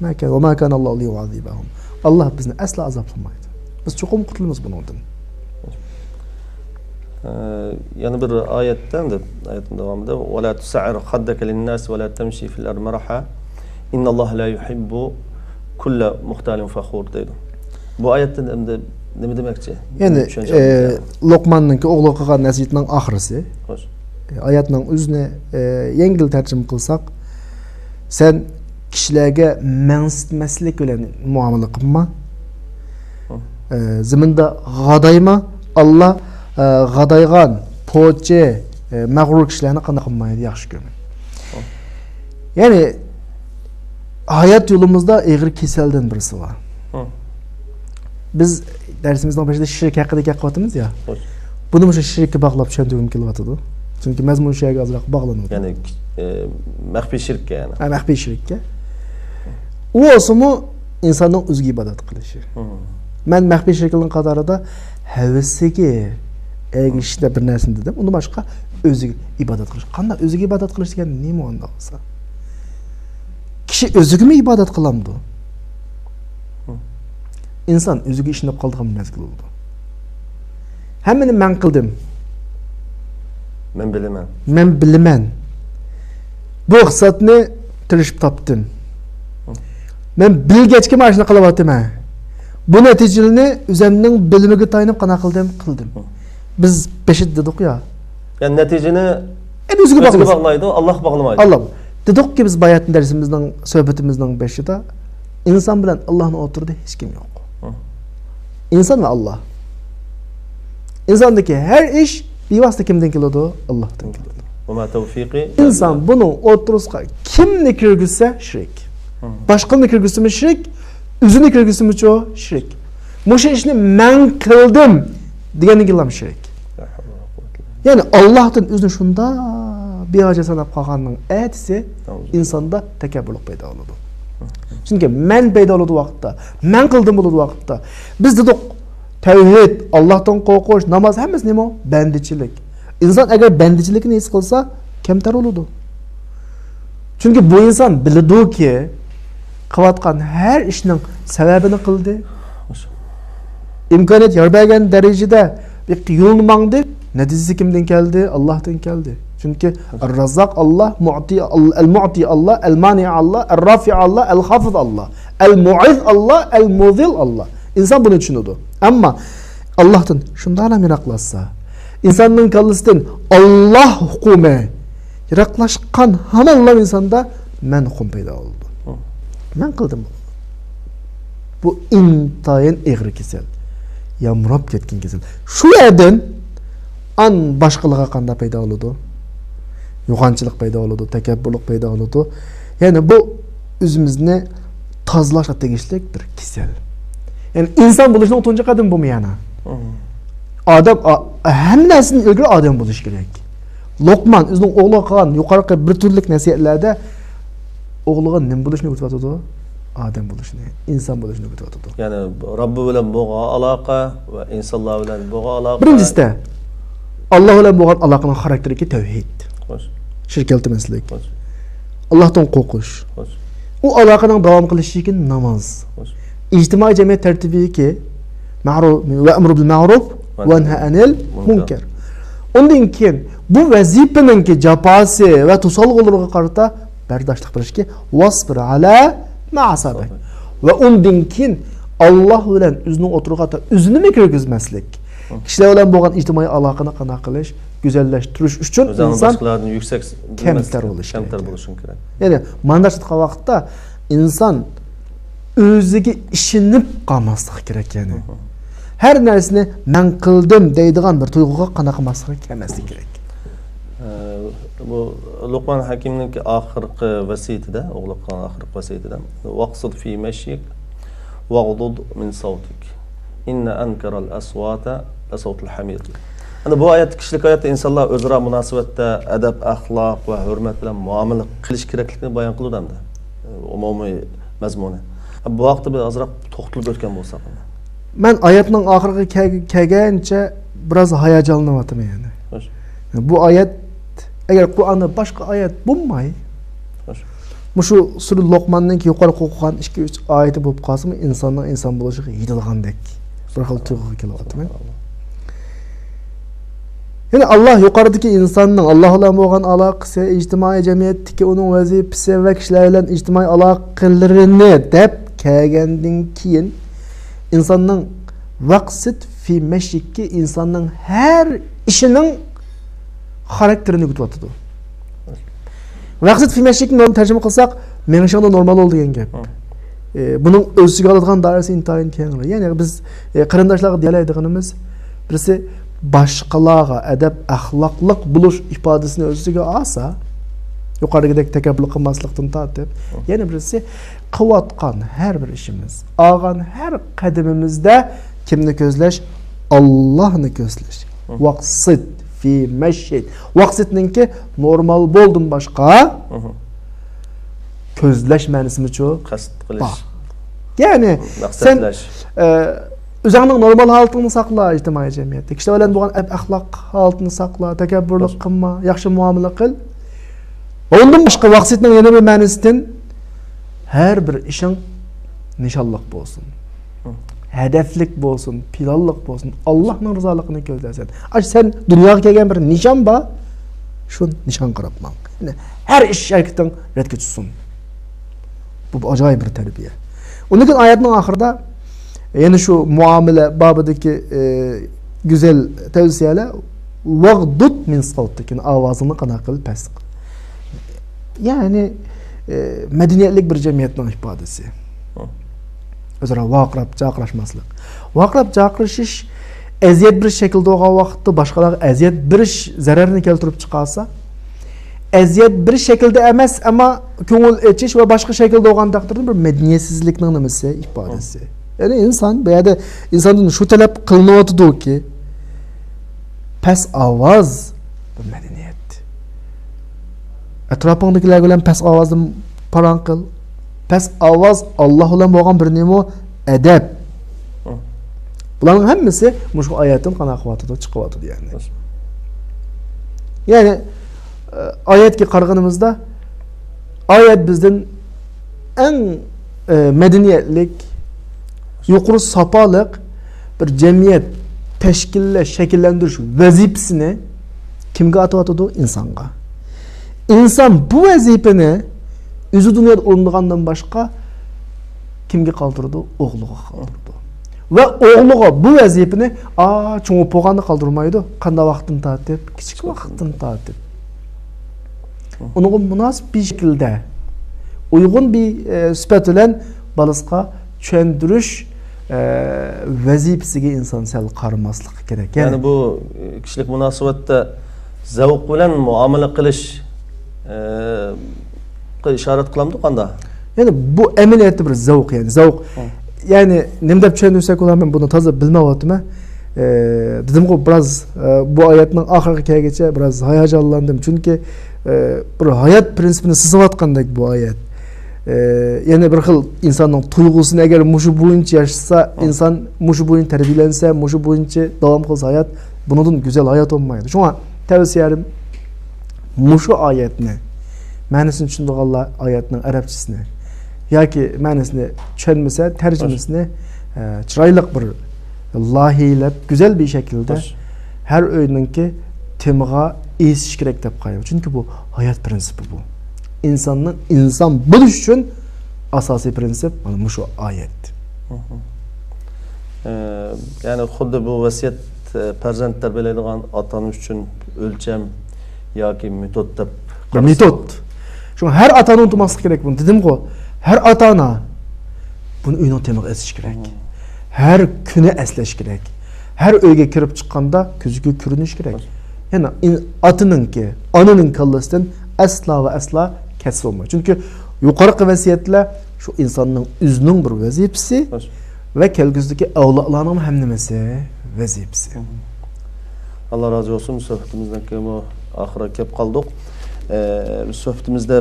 ما كان، ۋە ما كانەللاھۇ لىيۇئەززىبەھۇم. ئاللا بىزنى ئەسلا ئازابلىمايدۇ. بىز چوقۇم قۇتۇلىمىز بۇنىڭدىن. ئە، يەنە بىر ئايەتتە، ئەمدى ئايەتنىڭ داۋامىدا، ۋە لا تۇسەئىر خەددەكە لىنناس ۋە لا تەمشى فىل ئەرزى مەرھا، ئىننەللاھە لا يۇھىببۇ كۇللە مۇختالىن فەخۇر دەيدۇ. بۇ ئايەتتىن ئەمدى نېمە دېمەكچى؟ يەنى، چۈشەنچە ئە، ئالدىمىزدا. لوقماننىڭكى ئوغلىغا قىلغان نەسىھىتىنىڭ ئاخىرىسى. خوش. ئايەتنىڭ ئۆزىنى، ئە، يەڭگىل تەرجىمە قىلساق، سەن كىشىلەرگە مەنسىتمەسلىك بىلەن مۇئامىلە قىلما. ھە. ئە، زېمىندا غادايما، ئاللا، ئە، غادايغان، پوچى، ئە، مەغرۇر كىشىلەرنى قانداق قىلمايدۇ، ياخشى كۆرمەيدۇ. ھە. يەنى، ھايات يولىمىزدا ئېغىر كېسەلدىن بىرسى بار. ھە. بىز دەرسىمىزنىڭ بېشىدا شىرك ھەققىدە گەپ قىلىۋاتىمىز يا. خوش. بۇنى مۇشۇ شىرككە باغلاپ چۈشەندۈرگۈم كېلىۋاتىدۇ. چۈنكى مەزمۇن شۇ يەرگە ئازراق باغلىنىۋاتىدۇ. يەنى، ئە، مەخپىي شىرككە يەنى. ھە، مەخپىي شىرككە. ئۇ بولسىمۇ ئىنساننىڭ ئۆزىگە ئىبادەت قىلىشى. ھە. مەن مەخپىي شىركنىڭ قاتارىدا ھەۋىسىگە ئەگىشىشتە بىر نەرسىنى دېدىم. ئۇندىن باشقا ئۆزىگە ئىبادەت قىلىش. قانداق ئۆزىگە ئىبادەت قىلىش دېگەن نېمە ئۇنداق بولسا؟ كىشى ئۆزىگىمۇ ئىبادەت قىلامدۇ؟ ھە. ئىنسان ئۆزىگە ئىشىنىپ قالىدىغان مەزگىل بولىدۇ. ھەممىنى مەن قىلدىم. مەن بىلىمەن. مەن بىلىمەن. بۇ ئىقتىسادنى تىرىشىپ تاپتىم. ھە. مەن بىلگەچكە مانا شۇنى قىلىۋاتىمەن. بۇ نەتىجىلىرىنى ئۆزۈمنىڭ بىلىمىگە تايىنىپ قانداق قىلدىم؟ قىلدىم. ھە. بىز بېشىدا دېدۇق يا. يەنى نەتىجىنى ئەمدى ئۆزىگە ئۆزىگە باغلىسۇن. باغلايدۇ، ئاللاغا باغلىمايدۇ. ئاللا. دېدۇقكى، بىز باياتىن دەرسىمىزنىڭ، سۆھبىتىمىزنىڭ بېشىدا، ئىنسان بىلەن ئاللانىڭ ئوتتۇرىدا ھېچكىم يوق. ھە. ئىنسان ۋە ئاللا. ئىنساندىكى ھەر ئىش بىۋاسىتە كىمدىن كېلىدۇ؟ ئاللاھتىن كېلىدۇ. ۋە ما تەۋفىقى ئىنسان بۇنىڭ ئوتتۇرىسىغا كىمنى كىرگۈزسە شىرك. ھە. باشقىنى كىرگۈزسىمۇ شىرك، ئۆزىنى كىرگۈزسىمۇچۇ شىرك. مۇشۇ ئىشنى مەن قىلدىم دېگەندىن كېيىنلا شىرك. لا ھەۋلە ۋە لا قۇۋۋەتە ئىللا بىللاھ. يەنى ئاللاھتىن ئۆزىنى شۇنداق بىھاجەت ساناپ قالغاننىڭ ئەتىسى ئىنساندا تەكەببۇرلۇق پەيدا بولىدۇ. چۈنكى مەن پەيدا بولىدۇ ۋاقىتتا، مەن قىلدىم بولىدۇ ۋاقىتتا. بىز دېدۇق، تەۋھىد، ئاللاھتىن قورقۇش، ناماز، ھەممىسى نېمە؟ بەندىچىلىك. ئىنسان ئەگەر بەندىچىلىكنى ھېس قىلسا، كەمتەر بولىدۇ. چۈنكى بۇ ئىنسان بىلىدۇكى، قىلىۋاتقان ھەر ئىشنىڭ سەۋەبىنى قىلدى. ئىمكانىيەت يار بەرگەن دەرىجىدە بىر يولنى ماڭدى. نەتىجىسى كىمدىن كەلدى؟ ئاللاھتىن كەلدى. چۈنكى ئەر-راززاق ئاللا، مۇئتى ئال-، ئەل-مۇئتى ئاللا، ئەل-مانى ئاللا، ئەر-رافى ئاللا، ئەل-خافىز ئاللا، ئەل-مۇئىز ئاللا، ئەل-مۇزىل ئاللا. ئىنسان بۇنى چۈشىنىدۇ. ئەمما ئاللاھتىن شۇنداقلا يىراقلاشسا، ئىنساننىڭ كاللىسىدىن ئاللا ھۇقۇمى يىراقلاشقان ھامانلا ئىنساندا مەن ھۇقۇم پەيدا بولىدۇ. ھە. مەن قىلدىم بۇنى. بۇ ئىنتايىن ئېغىر كېسەل. يامراپ كەتكەن كېسەل. شۇ يەردىن ئان باشقىلارغا قانداق پەيدا بولىدۇ؟ يوغانچىلىق پەيدا بولىدۇ، تەكەببۇرلۇق پەيدا بولىدۇ. يەنى بۇ ئۆزىمىزنى تازىلاشقا تېگىشلىك بىر كېسەل. يەنى ئىنسان بولۇشنىڭ تۇنجى قەدىمى بۇمۇ يەنە. ئادەم، ئا-، ھەممە نەرسىدىن ئىلگىرى ئادەم بولۇش كېرەك. لوقمان ئۆزىنىڭ ئوغلىغا قىلغان يۇقىرىقى بىر تۈرلۈك نەسىھەتلەردە ئوغلىغا نېمە بولۇشنى ئۆگىتىۋاتىدۇ؟ ئادەم بولۇشنى، ئىنسان بولۇشنى ئۆگىتىۋاتىدۇ. يەنى رەببى بىلەن بولغان ئالاقە ۋە ئىنسانلار بىلەن بولغان ئالاقە. بىرىنچىسىدە، ئاللا بىلەن بولغان ئالاقىنىڭ خاراكتېرىدىكى تەۋھىد. خوش. شىرك كەلتۈرمەسلىك. خوش. ئاللاھتىن قورقۇش. خوش. ئۇ ئالاقىنىڭ داۋام قىلىشىدىكى ناماز. خوش. ئىجتىمائىي جەمئىيەت تەرتىپىدىكى مەرۇ-، ۋە ئەمرۇ بىل مەرۇف ۋە نەھى ئەنىل مۇنكەر. ئۇندىن كېيىن بۇ ۋەزىپىنىڭكى جاپاسى ۋە توسالغۇلىرىغا قارىتا بەرداشلىق بېرىشكە ۋاسبىر ئەلا ما ئەسابەك. ۋە ئۇندىن كېيىن ئاللا بىلەن ئۆزىنىڭ ئوتتۇرىغا ئۆزىنىمۇ كىرگۈزمەسلىك. كىشىلەر بىلەن بولغان ئىجتىمائىي ئالاقىنى قانداق قىلىش، گۈزەللەشتۈرۈش ئۈچۈن ئىنسان باشقىلاردىن يۈكسەك كەمتەر بولۇشى كەمتەر كېرەك. بولۇشۇڭ كېرەك. يەنى مانا شۇنداق ۋاقىتتا ئىنسان ئۆزىگە ئىشىنىپ قالماسلىقى كېرەك، يەنى. ھەر نەرسىنى مەن قىلدىم دەيدىغان بىر تۇيغۇغا قانداق قىلماسلىقى، كەلمەسلىكى كېرەك. ئە، بۇ لوقمان ھەكىمنىڭكى ئاخىرقى ۋەسىيىتىدە، ئوغلىغا قىلغان ئاخىرقى ۋەسىيىتىدە، «ۋەقسىد فى مەشيىك ۋەغدۇد مىن سەۋتىك. ئىننە ئەنكەرەل ئەسۋاتە لەسەۋتۇل ھەمىر.» ئەنە بۇ ئايەتتە كىشىلىك ھاياتتا ئىنسانلار ئۆزئارا مۇناسىۋەتتە ئەدەپ، ئەخلاق ۋە ھۆرمەت بىلەن مۇئامىلە قىلىش كېرەكلىكىنى بايان قىلىدۇ ئەمدى. ئومۇمىي مەزمۇنى. بۇ ھەقتە بىر ئازراق توختىلىپ ئۆتكەن بولساق. مەن ئايەتنىڭ ئاخىرىغا كەل-، كەلگەنچە بىراز ھاياجانلىنىۋاتىمەن يەنە. خوش. بۇ ئايەت، ئەگەر قۇرئاندا باشقا ئايەت بولماي، خوش. مۇشۇ سۈرە لوقماننىڭكى يۇقىرىقى ئوقۇغان ئىككى، ئۈچ ئايىتى بولۇپ قالسىمۇ، ئىنساننىڭ ئىنسان بولۇشىغا يېتىدىغاندەك بىر خىل تۇيغۇغا كېلىۋاتىمەن. يەنى ئاللا يۇقىرىدىكى ئىنساننىڭ ئاللا بىلەن بولغان ئالاقىسى، ئىجتىمائىي جەمئىيەتتىكى ئۇنىڭ ۋەزىپىسى ۋە كىشىلەر بىلەن ئىجتىمائىي ئالاقىلىرىنى دەپ كەلگەندىن كېيىن، ئىنساننىڭ ۋەقسىد فى مەشيىككى، ئىنساننىڭ ھەر ئىشىنىڭ خاراكتېرىنى ئۆگىتىۋاتىدۇ. ۋەقسىد فى مەشيىكنى نورمال تەرجىمە قىلساق، مېڭىشىڭدا نورمال بول دېگەن گەپ. ئە، بۇنىڭ ئۆز ئىچىگە ئالىدىغان دائىرىسى ئىنتايىن كەڭرى. يەنى بىز، ئە، قېرىنداشلارغا دېيەلەيدىغىنىمىز، بىرسى باشقىلارغا ئەدەپ ئەخلاقلىق بولۇش ئىپادىسىنى ئۆز ئىچىگە ئالسا، يۇقىرىدىكىدەك تەكەببۇرلۇق قىلماسلىقتىن تارتىپ، يەنە بىرسى قىلىۋاتقان ھەر بىر ئىشىمىز، ئالغان ھەر قەدىمىمىزدە كىمنى كۆزلەش؟ ئاللاھنى كۆزلەش. ۋاقسىت فى مەشيىك. ۋاقسىتنىڭكى نورمال بولدىن باشقا كۆزلەش مەنىسىمۇچۇ؟ قەست قىلىش. بار. يەنى سەن، ئە، ئۆزۈڭنىڭ نورمال ھالىتىڭنى ساقلا ئىجتىمائىي جەمئىيەتتە. كىشىلەر بىلەن بولغان ئەپ-ئەخلاق ھالىتىنى ساقلا، تەكەببۇرلۇق قىلما، ياخشى مۇئامىلە قىل. ئۇندىن باشقا ۋاقسىتنىڭ يەنە بىر مەنىسىدىن، ھەر بىر ئىشىڭ نىشانلىق بولسۇن. ھەدەپلىك بولسۇن، پىلانلىق بولسۇن، ئاللاھنىڭ رىزالىقىنى كۆزلەسەن. ئاشۇ سەن دۇنياغا كەلگەن بىر نىشان بار، شۇ نىشانغا قاراپ ماڭ. يەنى ھەر ئىش ھەرىكىتىڭ رەتكە چۈشسۇن. بۇ، بۇ ئاجايىپ بىر تەربىيە. ئۇنىڭ كېيىن ئايەتنىڭ ئاخىرىدا يەنە شۇ مۇئامىلە بابىدىكى، ئە، گۈزەل تەۋسىيەلەر، ۋاغدۇد مىن سەۋتىك، ئاۋازىڭنى قانداق قىل پەس قىل. يەنى، ئە، مەدەنىيەتلىك بىر جەمئىيەتنىڭ ئىپادىسى. ئۆزئارا ۋارقىراپ جارقىراشماسلىق. ۋارقىراپ جارقىرىشىش ئەزىيەت بېرىش شەكلىدە بولغان ۋاقىتتا باشقىلارغا ئەزىيەت بېرىش زەرەرنى كەلتۈرۈپ چىقارسا، ئەزىيەت بېرىش شەكلىدە ئەمەس، ئەمما كۆڭۈل ئېچىش ۋە باشقا شەكىلدە بولغان تەقدىردە بىر مەدەنىيەتسىزلىكنىڭ نېمىسى، ئىپادىسى. يەنى ئىنسان بۇ يەردە ئىنساندىن شۇ تەلەپ قىلىنىۋاتىدۇكى، پەس ئاۋاز بۇ مەدەنىيەت. ئەتراپىڭدىكىلەر بىلەن پەس ئاۋازدا پاراڭ قىل. پەس ئاۋاز ئاللا بىلەن بولغان بىر نېمە؟ ئەدەپ. بۇلارنىڭ ھەممىسى مۇشۇ ئايەتتىن قانداق قىلىۋاتىدۇ؟ چىقىۋاتىدۇ يەنى. يەنى، ئە، ئايەتكە قارىغىنىمىزدا، ئايەت بىزدىن ئەڭ، ئە، مەدەنىيەتلىك، يۇقىرى ساپالىق بىر جەمئىيەت تەشكىللەش، شەكىللەندۈرۈش ۋەزىپىسىنى كىمگە ئاتىۋاتىدۇ؟ ئىنسانغا. ئىنسان بۇ ۋەزىپىنى ئۆزى دۇنيادا ئورۇندىغاندىن باشقا كىمگە قالدۇرىدۇ؟ ئوغلىغا قالدۇرىدۇ. ۋە ئوغلىغا بۇ ۋەزىپىنى، ئا، چوڭ بولغاندا قالدۇرمايدۇ. قانداق ۋاقىتتىن تارتىپ؟ كىچىك ۋاقىتتىن تارتىپ. ئۇنىڭغا مۇناسىپ بىر شەكىلدە، ئۇيغۇن بىر، ئە، سۈپەت بىلەن بالىسىغا چۈشەندۈرۈش، ئە، ۋەزىپىسىگە ئىنسان سەل قارىماسلىقى كېرەك. يەنى بۇ، ئە، كىشىلىك مۇناسىۋەتتە زەۋق بىلەن مۇئامىلە قىلىش، ئە، قا ئىشارەت قىلامدۇ قاندا؟ يەنى بۇ ئەمەلىيەتتە بىر زەۋق، يەنى زەۋق. يەنى نېمە دەپ چۈشەندۈرسەك بولار، مەن بۇنى تازا بىلمەيۋاتىمەن. ئە، دېدىمغۇ، بىراز، ئە، بۇ ئايەتنىڭ ئاخىرىغا كەلگىچە بىراز ھاياجانلاندىم. چۈنكى، ئە، بىر ھايات پىرىنسىپىنى سىزىۋاتقاندەك بۇ ئايەت. ئە، يەنى بىر خىل ئىنساننىڭ تۇيغۇسىنى ئەگەر مۇشۇ بويىچە ياشىسا، ئىنسان مۇشۇ بويىچە تەربىيەلەنسە، مۇشۇ بويىچە داۋام قىلسا ھايات، بۇنىڭدىن گۈزەل ھايات بولمايدۇ. شۇڭا تەۋسىيەم، مۇشۇ ئايەتنى، مەنىسىنى چۈشىنىدىغانلار ئايەتنىڭ ئەرەبچىسىنى ياكى مەنىسىنى چۈشەنمىسە، تەرجىمىسىنى، ئە، چىرايلىق بىر لايىھەلەپ، گۈزەل بىر شەكىلدە ھەر ئۆينىڭكى تېمىغا ئېسىش كېرەك دەپ قارايمەن. چۈنكى بۇ ھايات پىرىنسىپى بۇ. ئىنساننىڭ ئىنسان بولۇشى ئۈچۈن ئاساسىي پىرىنسىپ مانا مۇشۇ ئايەت. ئە، يەنى خۇددى بۇ ۋەسىيەت، ئە، پەرزەنت تەربىيەلەيدىغان ئاتا-ئانا ئۈچۈن ئۆلچەم ياكى مېتود دەپ بىر قارىسا. مېتود. شۇڭا ھەر ئاتا-ئانا ئۇنتۇماسلىق كېرەك بۇنى. دېدىمغۇ، ھەر ئاتا-ئانا بۇنى ئۆينىڭ تېمىغا ئېسىش كېرەك. ھە. ھەر كۈنى ئەسلەش كېرەك. ھەر ئۆيگە كىرىپ چىققاندا كۆزىگە كۆرۈنۈش كېرەك. يەنى ئاتىنىڭكى، ئانىنىڭ كاللىسىدىن ئەسلا ۋە ئەسلا كەتسە بولمايدۇ. چۈنكى يۇقىرىقى ۋەسىيەتلەر شۇ ئىنساننىڭ ئۆزىنىڭ بىر ۋەزىپىسى ۋە كەلگۈسىدىكى ئەۋلادلارنىڭ ھەممىمىسى ۋەزىپىسى. ئاللا رازى بولسۇن، سۆھبىتىمىزنىڭكىمۇ ئاخىرىغا كەپ قالدۇق. ئە، بىز سۆھبىتىمىزدە،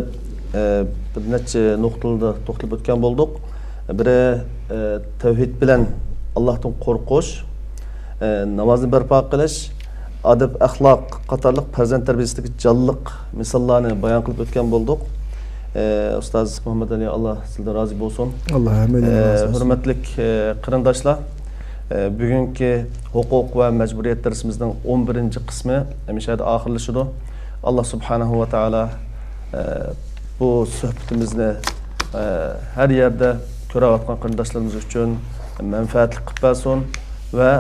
ئە، بىر نەچچە نۇقتىلاردا توختىلىپ ئۆتكەن بولدۇق. بىرى، ئە، تەۋھىد بىلەن ئاللاھتىن قورقۇش، ئە، نامازنى بەرپا قىلىش، ئادەپ ئەخلاق قاتارلىق پەرزەنت تەربىيەسىدىكى جانلىق مىساللارنى بايان قىلىپ ئۆتكەن بولدۇق. ئە، ئۇستاز مۇھەممەد ئەلى، ئاللا سىزدىن رازى بولسۇن. ئاللا ھەممىدىن ئە، رازى بولسۇن. ھۆرمەتلىك، ئە، قېرىنداشلار، ئە، بۈگۈنكى ھوقۇق ۋە مەجبۇرىيەت دەرسىمىزنىڭ ئون بىرىنچى قىسمى مۇشۇ يەردە ئاخىرلىشىدۇ. ئاللا سۇبھانەھۇ ۋە تائالا، ئە، بۇ سۆھبىتىمىزنى، ئە، ھەر يەردە كۆرۈۋاتقان قېرىنداشلىرىمىز ئۈچۈن مەنپەئەتلىك قىلىپ بەرسۇن ۋە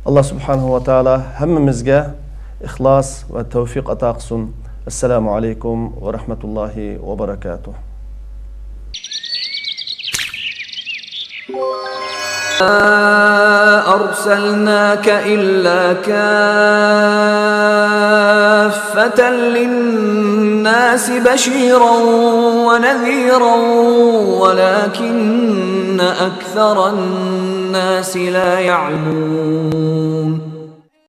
ئاللا سۇبھانەھۇ ۋە تائالا ھەممىمىزگە ئىخلاس ۋە تەۋفىق ئاتا قىلسۇن. ئەسسالامۇ ئەلەيكۇم ۋە رەھمەتۇللاھى ۋە بەرەكاتۇھ. ما أرسلناك إلا كافة للناس بشيرا ونذيرا ولكن أكثر الناس لا يعلمون.